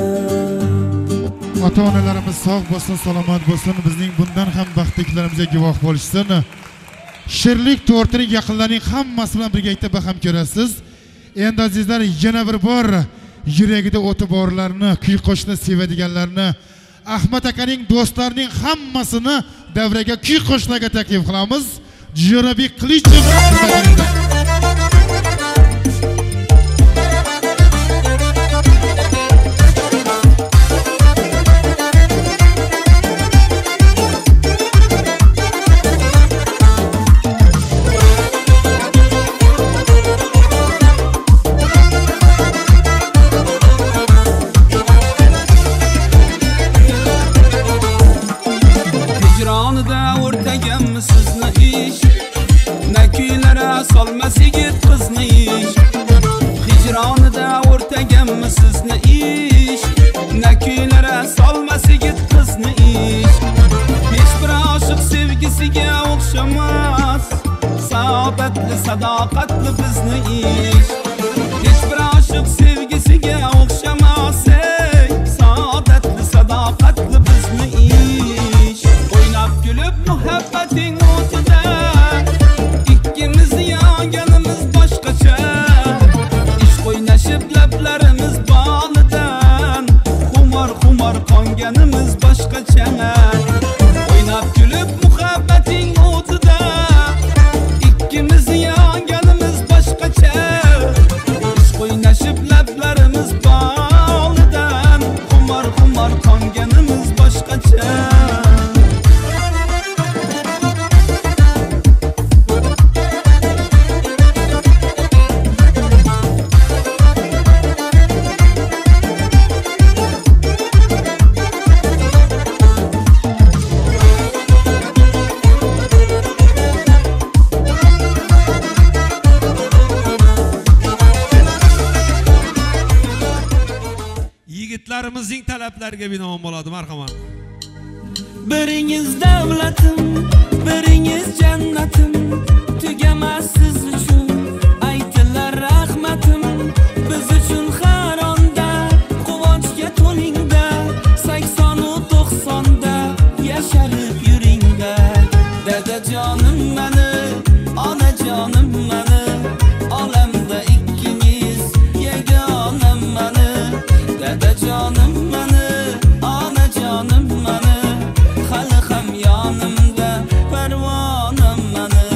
Ota-onalarimiz sog' bo'lsin, salomat bo'lsin, bizning bundan ham baxtli kunlarimizga guvoh bo'lishsin. Shirlik tortini yaqinlarning hammasi bilan birgalikda baham ko'rasiz. Endi azizlar, yana bir bor yuragida o'ti borlarni, kuy qo'shiqni sevadiganlarni, Ahmad akaning do'stlarining hammasini davraga kuy qo'shiqlarga taklif qilamiz. Jo'rabek Qilichev. Saodatli, sadoqatli bizni ish. Hech bir oshiq sevgisiga o'xshamas ey. Saodatli, sadoqatli bizni ish. O'ynab kulib muhabbating o'tida, ikkimiz yonganimiz boshqacha. Ishq o'ynashib lablarimiz bolidan, xumor xumor qonganimiz boshqacha. O'ynab kulib muhabbating o'tida, ikkimiz yonganimiz boshqacha. Ishq o'ynashib lablarimiz bolidan, xumor xumor qonganimiz boshqacha. Yigitlarimizning talablariga binoan bo'ladi, marhamat. Biringiz davlatim, biringiz jannatim, tugamas siz uchun aytilar rahmatim. Biz uchun har onda quvonchga to'lingda, 80 u 90da yasharib yuringda. Dadajonim mani, onajonim mani, olamda ikkingiz yagonam mani. Dadajonim mani, onajonim mani, hali ham yonimda parvonam mani.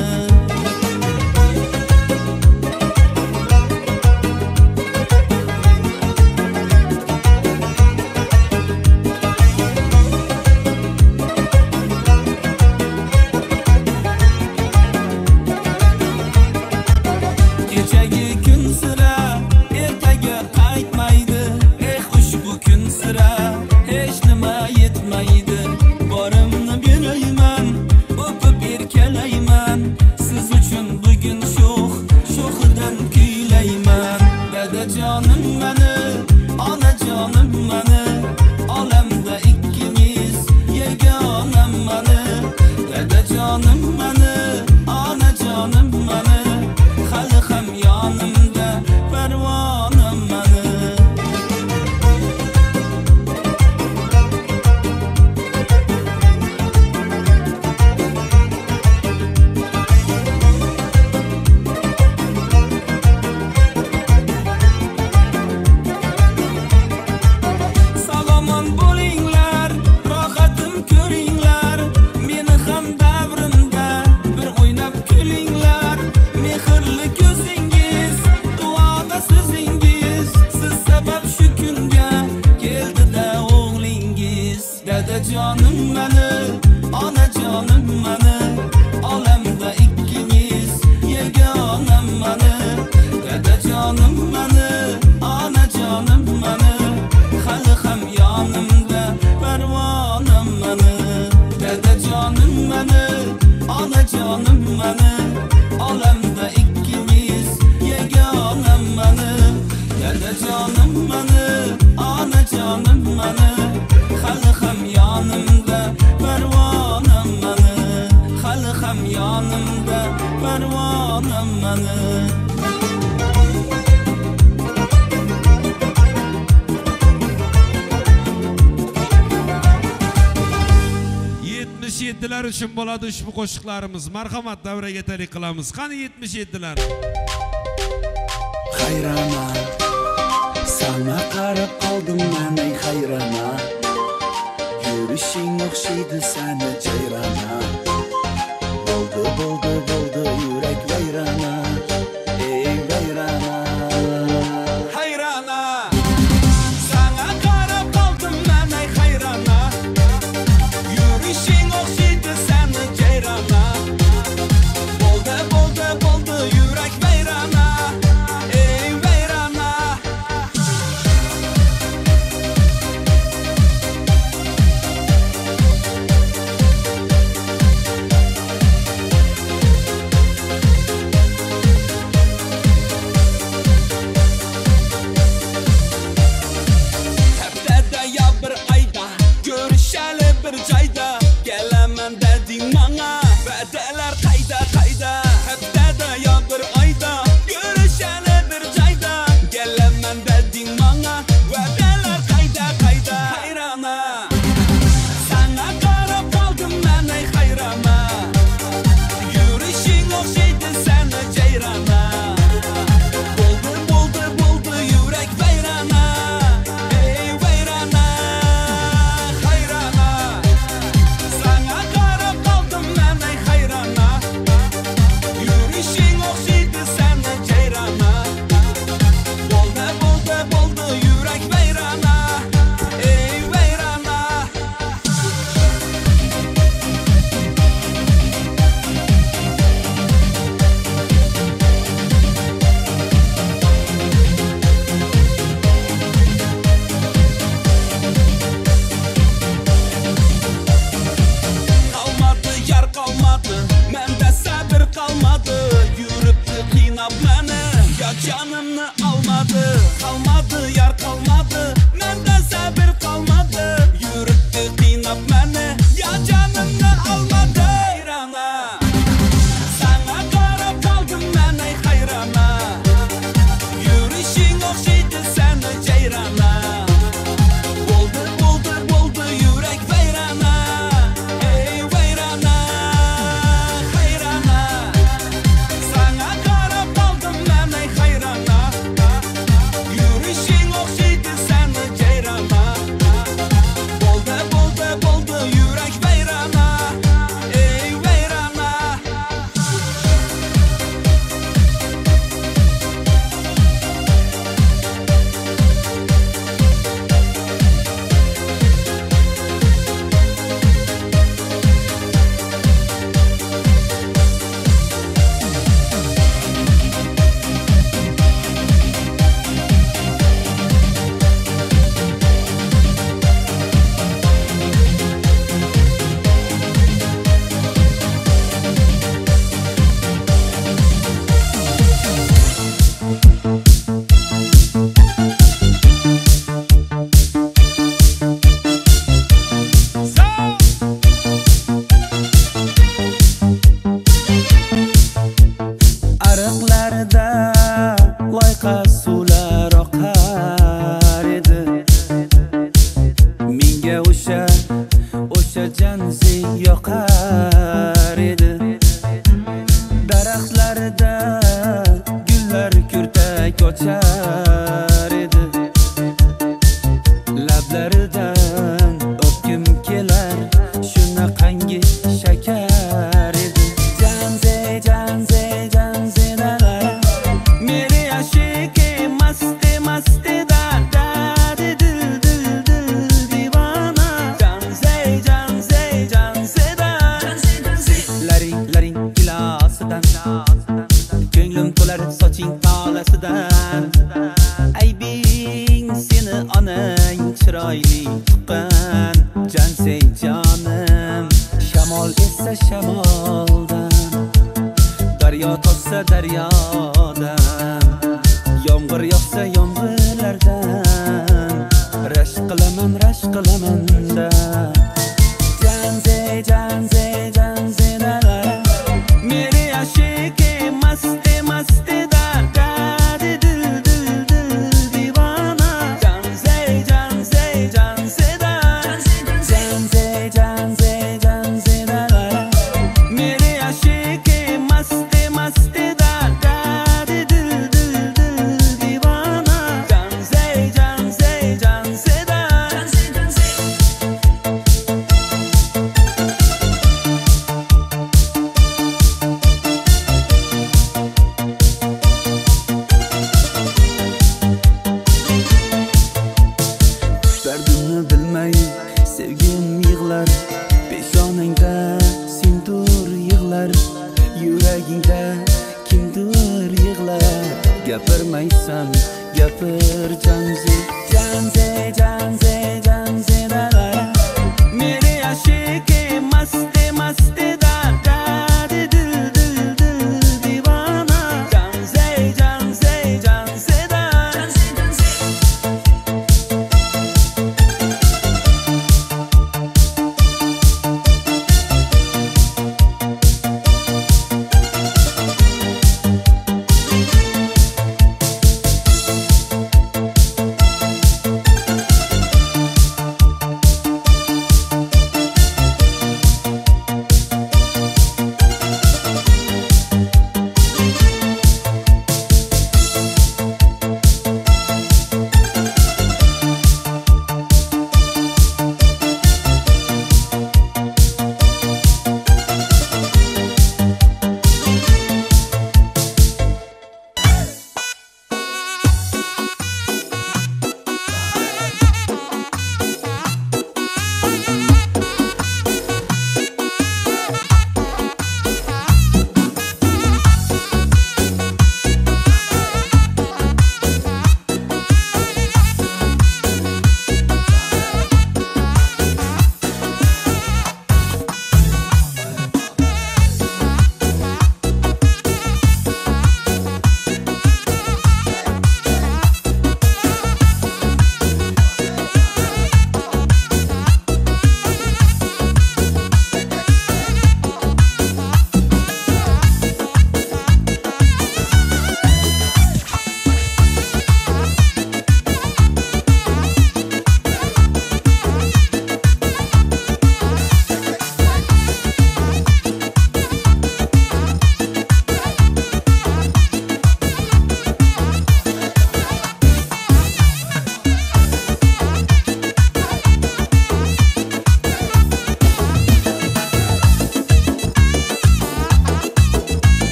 Kechagi kun sira ertaga qaytmaydi, eh ushbu kun sira hech nima yetmaydi. Borimni berayman, o'pib erkalayman, siz uchun bugun sho'x sho'xidan kuylayman. Dadajonim mani, onajonim mani, olamda ikkimiz yagonam mani. Dadajonim mani, onajonim mani, hali ham yonimda parvonam mani. Sog'omon bo'linglar, rohatim ko'ringlar, meni ham davrimda bir o'ynab kulinglar. Mehrli ko'zingiz, duoda so'zingiz, siz sabab shu kunga keldi-da o'g'lingiz. Dadajonim mani, onajonim mani, olamda ikkimiz yagonam mani. Dadajonim mani, onajonim mani, hali ham yonimda parvonam mani. Dadajonim mani, onajonim mani, olamda ikkimiz yagonam mani. Dadajonim mani, onajonim mani, hali ham yonimda parvonam mani. Hali ham yonimda parvonam mani. 77lar uchun bo'ladi ushbu qo'shiqlarimiz. Marhamat, davraga tariq qilamiz. Qani 77lar? Hayrona, sana qarab qoldim men ey hayrona. Yurishing o'xshaydi sani jayrona. Bo'ldi, bo'ldi, bo'ldi yurak vayrona. Ey vayrona. Hayrona, sana qarab qoldim men ey hayrona. Yurishing o'xshaydi sani jayrona. Bo'ldi, bo'ldi, bo'ldi yurak vayrona. Ey vayrona. Menga o'sha janzi yoqar edi. Daraxtlarda gullar kurtak ochar edi. Lablaridan o'pkim kelar, shunaqangi shakar edi. Janze, janze, janze dala, meni ashiki masti masti da da dil dil dil divana. Janze, janze, janze da, laring laring gilosidan, ko'nglim to'lar soching tolasidan. Aybing seni onang chiroyli tuqqan, jansey jonim. Shamol essa shamoldan, daryo toshsa daryodan, yomg'ir yog'sa yomg'irlardan, rashk qilaman, rashk qilaman da. Janze, janze, janze dala, meni ashiki masti masti da da dil dil dil divana. Janze, janze, janze da, janze, janze, janze dala, meni ashiki masti masti da da dil dil dil divana. Janze, janze, janze da. Dardimni bilmay sevgim yig'lar, peshonangda sendur yig'lar, yuragingda kimdir yig'lar. Gapirmaysan, gapir janzi, janze, janze, janze dala, meni ashiki masti masti da da dil dil dil divana. Janze, janze, janze da.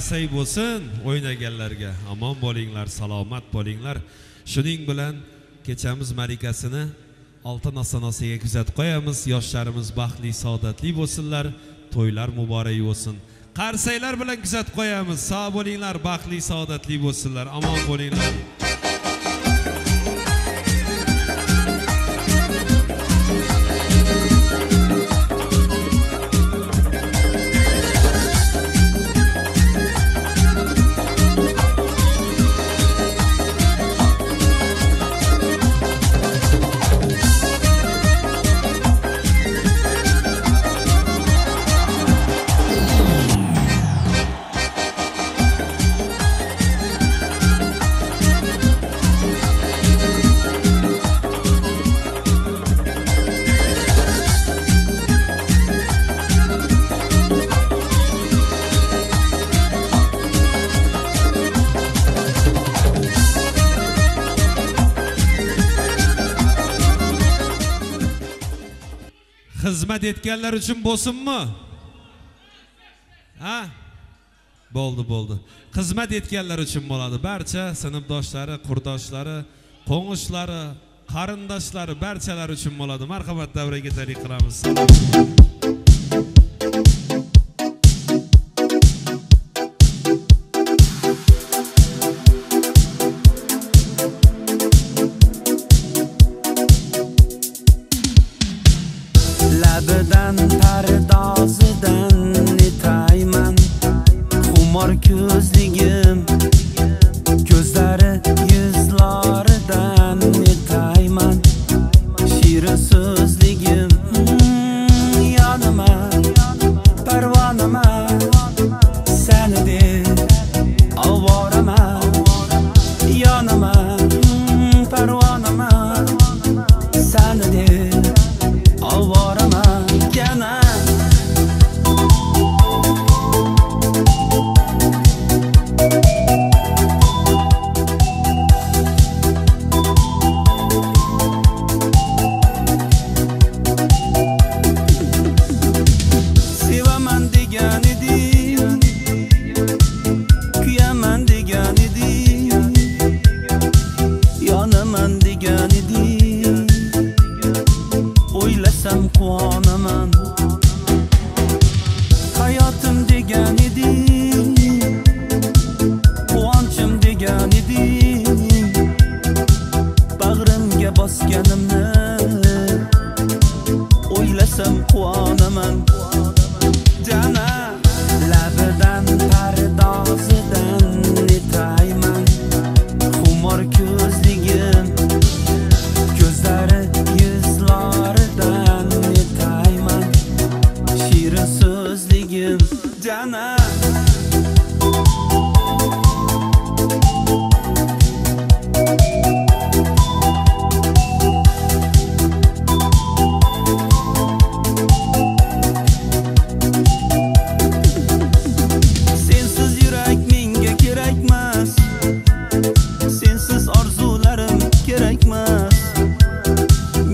Qarsay bo'lsin o'ynaganlarga. Omon bo'linglar, salomat bo'linglar. Shuning bilan kechamiz ma'rikasini oltin ostonasiga kuzatib qo'yamiz. Yoshlarimiz baxtli, saodatli bo'lsinlar, to'ylar muborak bo'lsin. Qarsaylar bilan kuzatib qo'yamiz. Sog' bo'linglar, baxtli, saodatli bo'lsinlar. Omon bo'linglar. Xizmat etganlar uchun bo'lsinmi? Ha? Bo'ldi, bo'ldi. Xizmat etganlar uchun bo'ladi. Barcha sinfdoshlari, qurdoshlari, qo'ng'ishlari, qarindoshlari barchalar uchun bo'ladi. Marhamat, davraga tariq qilamiz. Labidan pardozidan netayman, xumor ko'zligim ko'zlari yuzlaridan netayman, shirin so'zligim yonima parvonama sani deb ovoraman, yonima parvonama sani deb ovoraman yana. Sevaman degan eding, kuyaman degan eding, yonaman degan eding, o'ylasam quvonaman. Hayotim degan eding, quvonchim degan eding, bag'rimga bosganimni o'ylasam quvonaman. Jana labidan pardozidan netayman, xumor ko'zligim ko'zlari yuzlaridan netayman, shirin so'zligim jana. Sensiz yurak menga kerakmas, sensiz orzularim kerakmas,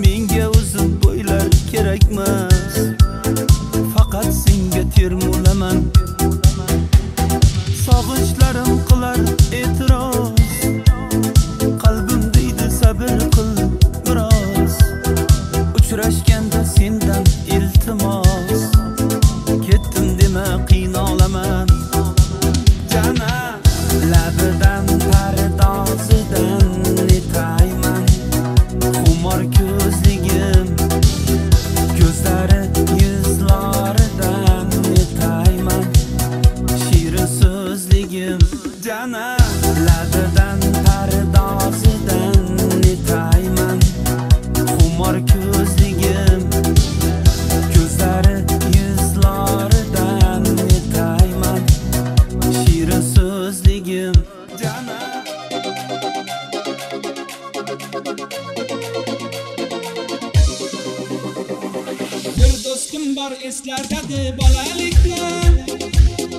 menga o'zim bo'ylar kerakmas, faqat senga termulaman. Sog'inchlarim qilar e'tiroz, qalbim deydi sabr qil biroz, uchrashganda sendan iltimos, ketdim dema qiynalaman. Jana labidan pardozidan netayman, xumor ko'zligim ko'zlari yuzlaridan netayman, shirin so'zligim jana. Labidan pardozidan netayman, xumor ko'zligim ko'zlari yuzlaridan netayman, shirin so'zligim jana. Bir do'stim bor eslatadi bolalikni,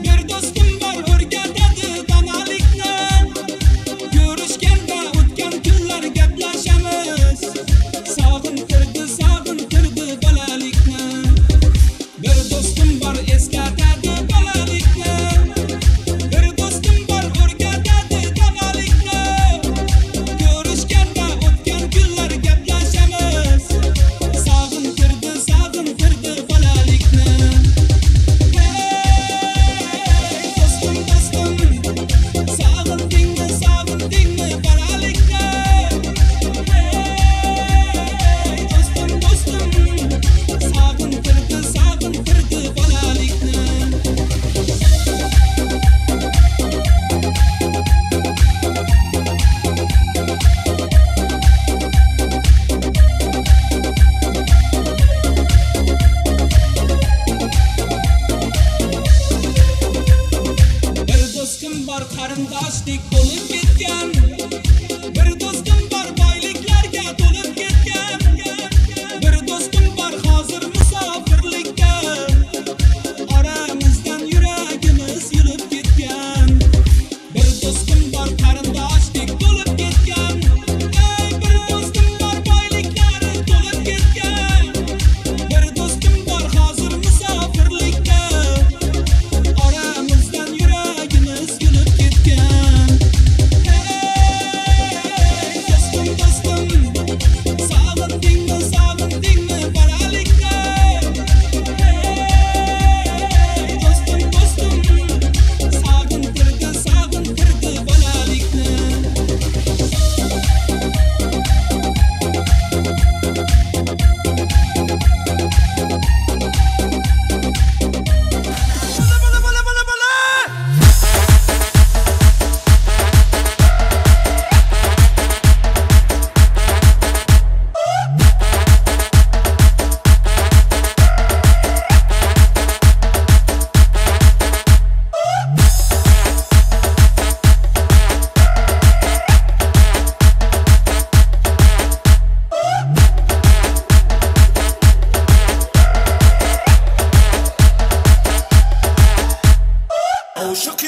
bir do'stim bor o'rgatadi donolikni, ko'rishganda o'tgan kunlar gaplashamiz, sog'intirdi sog'intirdi bolalikni. Bir do'stim bor eslatadi bolalikni, bir ketgan. Bir do'stim bor boyliklarga to'lib ketgan. Bir do'stim bor hozir musofirlikda. Oramizdan yuragimiz yulib ketgan. Bir do'stim bor qarindoshdek bo'lib ketgan. Ey, bir do'stim bor boyliklari to'lib ketgan. Bir do'stim bor hozir musofirlikda. Oramizdan yuragimiz yulib ketgan. Hey, do'stim, do'stim, sog'indingmi, sog'indingmi bolalikda? Hey, do'stim, do'stim, sog'intirdi, sog'intirdi bolalikni. 3, 3.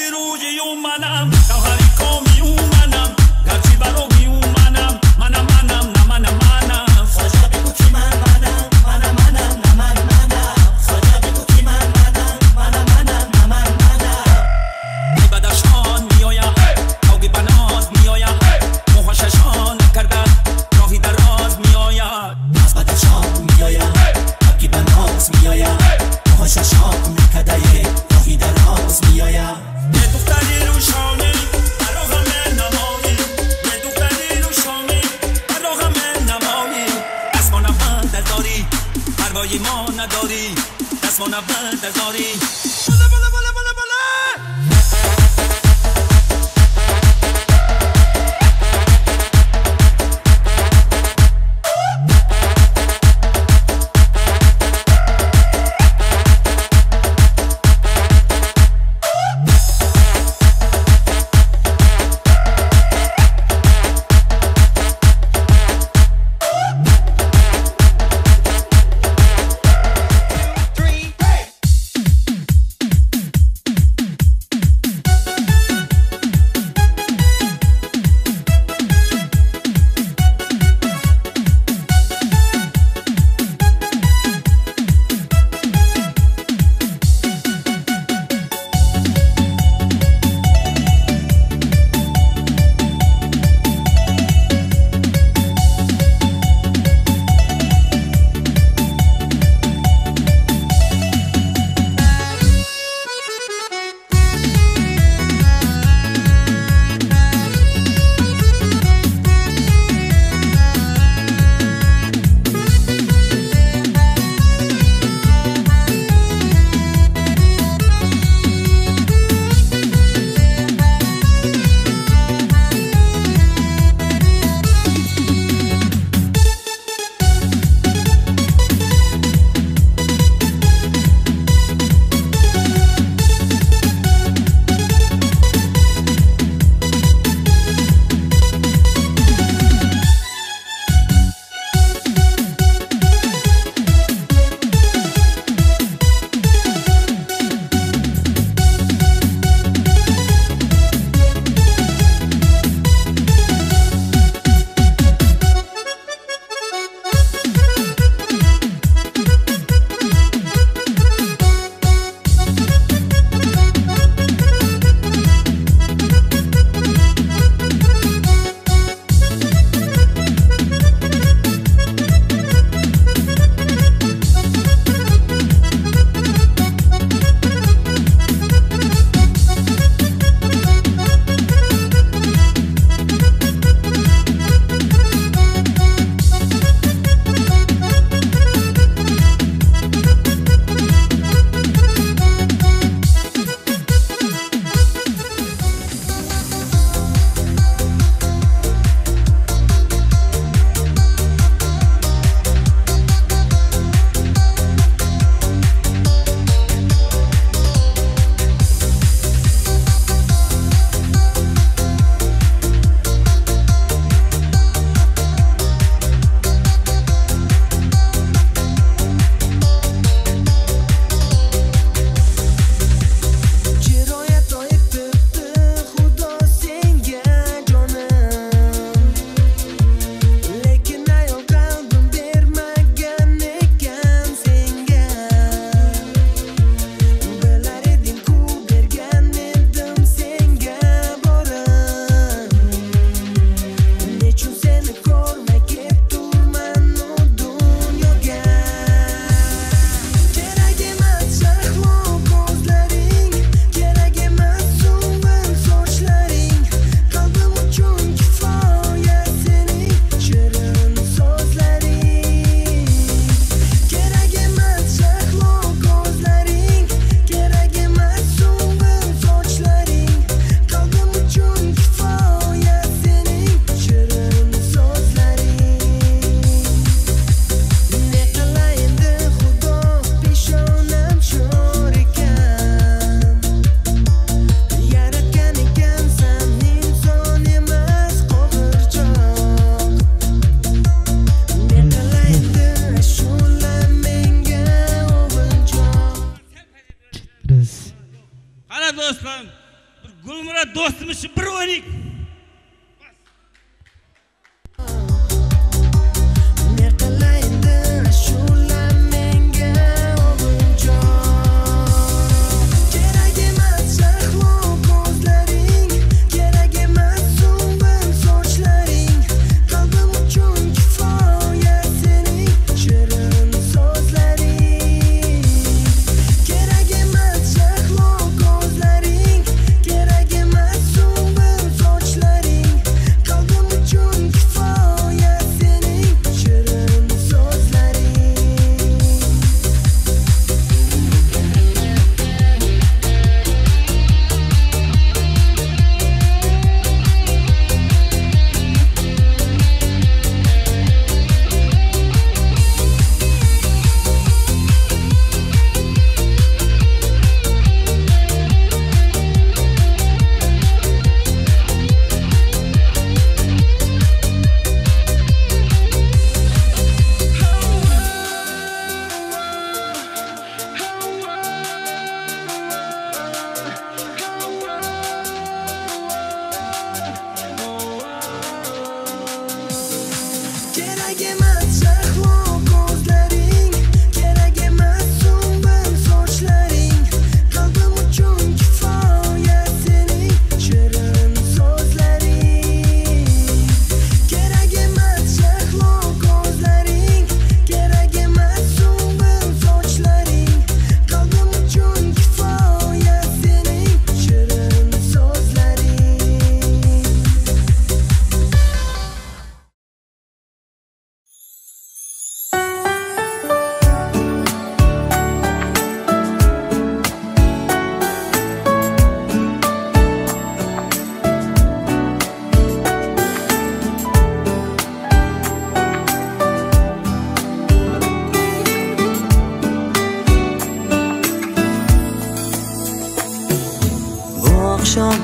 Oqshom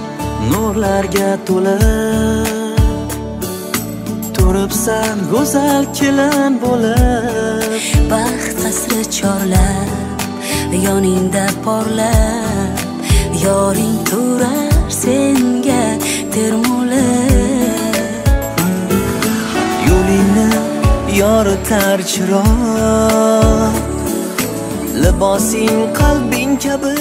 nurlarga to'lib, turibsan go'zal kelin bo'lib. Baxt qasri chorlab, yoningda porlab, yoring turar senga termulib. Yo'lingni yoritar chiroq, libosing qalbing kabi.